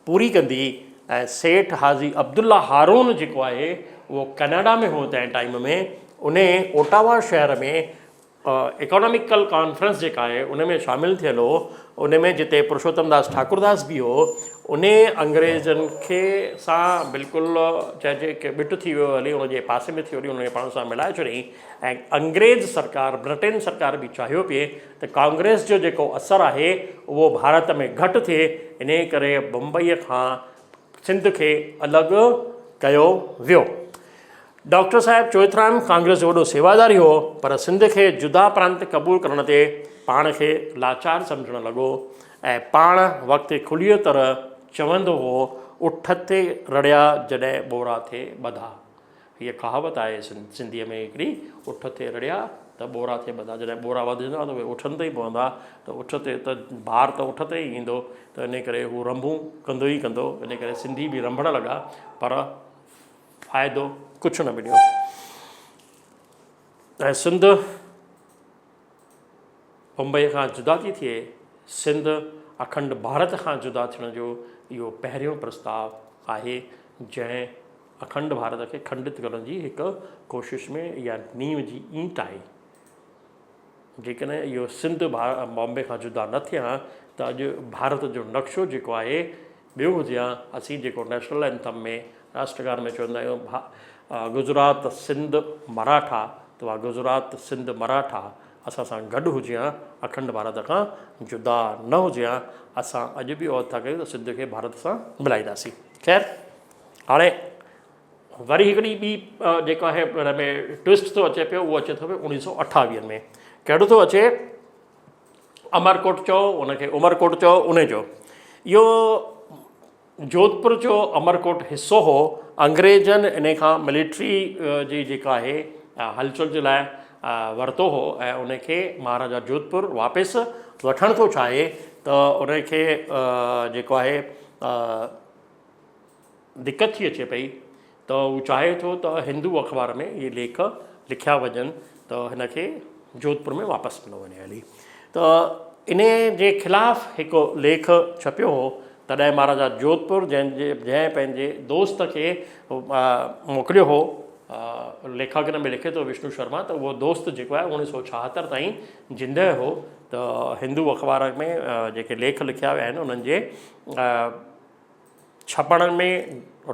پوري ڪندي ۽ سيٺ حاجي عبدالله هارون جيڪو آهي اهو ڪئناڊا ۾ هو تنهن ٽائيم ۾ ان اوٽاوا شهر ۾ اڪاناميڪل ڪانفرنس جيڪا آهي ان ۾ شامل ٿيل هو ان ۾ جتي پرشوتم داس ٺاڪرداس به هو ان انگريزن کي سان بلڪل چئجي ڪي ٻٽ ٿي ويو هلي ان جي پاسي ۾ ٿي ويو ان کي پاڻ سان ملائي ڇڏيائين ۽ انگريز سرڪار برٽين سرڪار به چاهيو پئي ته ڪانگريس جو جيڪو اثر آهي اهو ڀارت ۾ گهٽ ٿئي ان ڪري بمبئي کان سنڌ کي الڳ ڪيو ويو ڊاڪٽر صاحب چوئٿرام ڪانگريس جو وڏو سيوادار ئي هو، پر سنڌ کي جدا پرانت قبول ڪرڻ تي پاڻ کي لاچار سمجهڻ لڳو ۽ پاڻ وقت کليء طرح چوندو هو، اٺ تي رڙيا جڏهن ٻورا ٿي ٻڌا. هيء ڪهاوت آهي سنڌيء ۾ هڪڙي، اٺ تي رڙيا ته ٻورا ٿي ٻڌا. جڏهن ٻورا وڌجندا ته اهي اٺن تي ئي پوندا ته اٺ تي ته بار ته اٺ تي ئي ايندو ته انهيء ڪري هو رنڀون ڪندو ئي ڪندو. انهيء ڪري سنڌي به رنڀڻ لڳا پر فائدو ڪجهه نه مليو ۽ سنڌ بمبئي کان جدا ٿي ٿئي. سنڌ اکنڊ ڀارت کان جدا ٿيڻ جو اهو پهريون پرستاء آهي جنهن اکنڊ ڀارت کي کنڊت ڪرڻ جي هڪ ڪوشش ۾ اها نينهن جي اينٽ آهي. جيڪڏهن اهو سنڌ بامبي کان جدا نه ٿئي ها ته اڄ ڀارت جو نقشو جيڪو آهي ٻيو هجي ها. اسين جيڪو نيشنل اينٿم ۾ راشٽرگان ۾ چوندا آهيون گجرات سنڌ مراٺا ته اها گجرات سنڌ مراٺا اسان سان گڏ هجي ها، اکنڊ ڀارت کان جدا نه هجي ها. اسان اڄ به عهد ٿا ڪيون ته سنڌ کي ڀارت سان ملائينداسين. خير هاڻي وري هڪڙي ٻي جيڪو آهي ان ۾ ٽوئسٽ ٿو اچي پيو اهو اچي ٿو پيو اوڻيهه سو اٺاويهن ۾ ڪهڙو ٿو اچي امرڪوٽ چئو ان کي عمرڪوٽ چئو ان جو اهو جوڌپور جو امرڪوٽ حصو هو انگريزن ان کان ملٽري جي جيڪا آهي هلچل جي لاء ورتو هو ۽ ان کي مهاراجا جوڌپور واپس وٺڻ ٿو چاهي ته ان کي جيڪو آهي دقت ٿي اچي پئي ته هو چاهي ٿو ته هندو اخبار ۾ اهي ليک لکيا وڃن ته هن کي جوڌپور ۾ واپس ڏنو وڃي هلي ته انهي جي خلاف هڪ ليک ڇپيو هو تڏهن مهاراجا جوڌپور جنهن جي جنهن پنهنجي دوست کي موڪليو هو ليکڪ هن ۾ لکي ٿو وشنو شرما ته اهو دوست جيڪو آهي اوڻيهه سو ڇاهتر تائين زندهه هو ته هندو اخبار ۾ جيڪي ليک لکيا ويا آهن انهن جي ڇپڻ ۾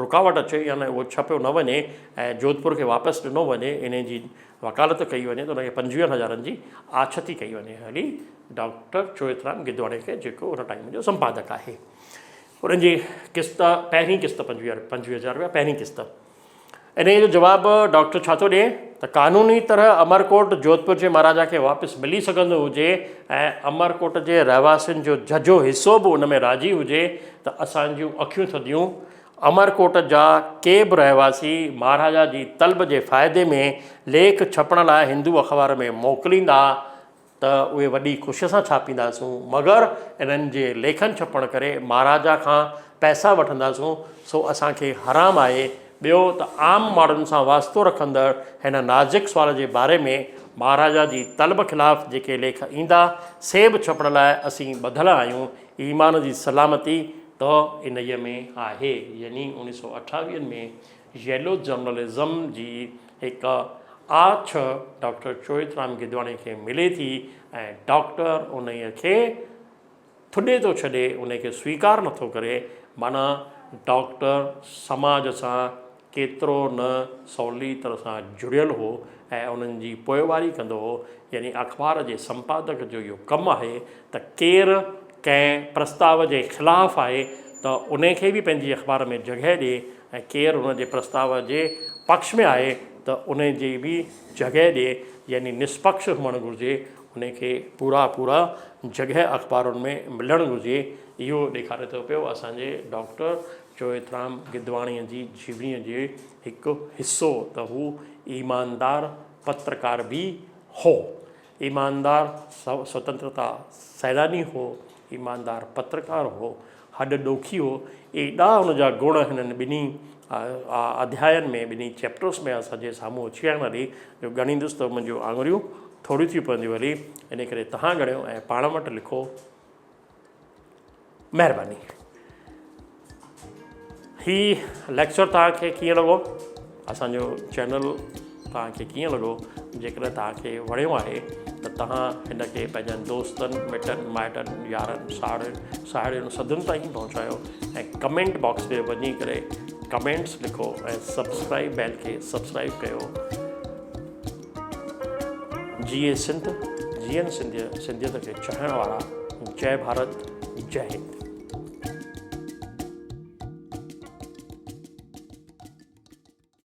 رڪاوٽ اچي يا نه اهو ڇپيو نه وڃي ۽ جوڌپور کي واپس ڏنو وڃي انهي جي وڪالت ڪئي وڃي ته ان کي پنجويهن هزارن جي آڇ ٿي ڪئي وڃي هلي ڊاڪٽر چوئٿرام گدواڻي کي جيڪو ان ٽائيم جو سمپادڪ آهي انهن جي قسط پهرين قسط 25 هزار روپيا پهرين قسط انهيء جو جواب ڊاڪٽر ڇا ٿو ڏئي ته قانوني طرح امرڪوٽ جوڌپور جي مهاراجا کي واپس ملي سگهندو هجي ۽ امرڪوٽ جي رهواسين جو جهجهو حصو به ان ۾ راضي هجي ته اسان جون اکيون ٿڌيون. امرڪوٽ جا ڪي به رهواسي مهاراجا جي طلب جي فائدي ۾ ليک ڇپڻ لاء هندو اخبار ۾ موڪليندا ته اهي وڏي خوشيء سان ڇاپينداسون، مگر انهن جي ليکن ڇپڻ ڪري مهاراجا کان پئسا وٺنداسون، سو اسان کي حرام آهي. ٻيو ته عام ماڻهن سان واسطو رکندڙ هن نازڪ سوال جي باري ۾ مهاراجا جي طلب خلاف جيڪي ليک ايندا، سي به ڇپڻ لاء اسين ٻڌل آهيون. ايمان جي سلامتي ته انهيء ۾ آهي. يعني اوڻيهه سؤ اٺاويهن ۾ ييلو جرنلزم جي هڪ آڇ ڊاڪٽر چوئٿرام گدواڻي کي ملي ٿي ۽ ڊاڪٽر انهيء کي ٿڏي ٿو ڇڏي، انهيء کي سويڪار نٿو ڪري، معنيٰ ڊاڪٽر سماج سان ڪيترو نه سولي طرح سان جڙيل هو ۽ انهن جي پوئواري ڪندو هو، يعني اخبار جي سمپادڪ جو اهو ڪم آهي ته ڪير ڪنهن پرستاو جي خلاف آهي ته انهي کي به پنهنجي اخبار ۾ جڳهه ڏي ۽ ڪير ان جي پرستاو جي پڪش ۾ آهي ته انهي جي به جڳهه ڏي يعني نسپڪش هئڻ گهرجي انهي کي پورا پورا جڳهه اخبارن ۾ ملڻ گهرجي اهو ڏيکاري ٿو پيو اسان جي ڊاڪٽر چوئٿرام گدواڻيء جي جيونيء جي هڪ حصو ته هو ايماندار پترڪار به هو. ايماندار سوتنترتا سيلاني هو، ايماندار پترڪار هو، هڏ ڏوکي هو. ايڏا هن جا گڻ هنن ٻنهي اڌيائن ۾ ٻنهي چيپٽرس ۾ اسان جي سامهون اچي ويا آهن هلي جو ڳڻيندس ته منهنجون آڱريون ٿوريون ٿي پونديون هلي ان ڪري توهان ڳڻيو ۽ پاڻ وٽ لکو. مهرباني. هي ليڪچر توهان کي ڪيئن لڳو؟ اسان جو چينل توهان کي ڪيئن لڳو؟ جيڪڏهن توهان کي وڻيو آهي ته توهان هن کي پنهنجن دوستن، مٽن، مائٽن، يارن، ساڙين، ساهيڙين سڌن تائين پهچايو ۽ ڪمينٽ باڪس ۾ وڃي ڪري ڪمينٽس لکو ۽ سبسڪرائب بيل کي سبسڪرائب ڪيو. جيئي سنڌ، جيئن سنڌيت کي چاهڻ وارا. جئه ڀارت، جئه هند.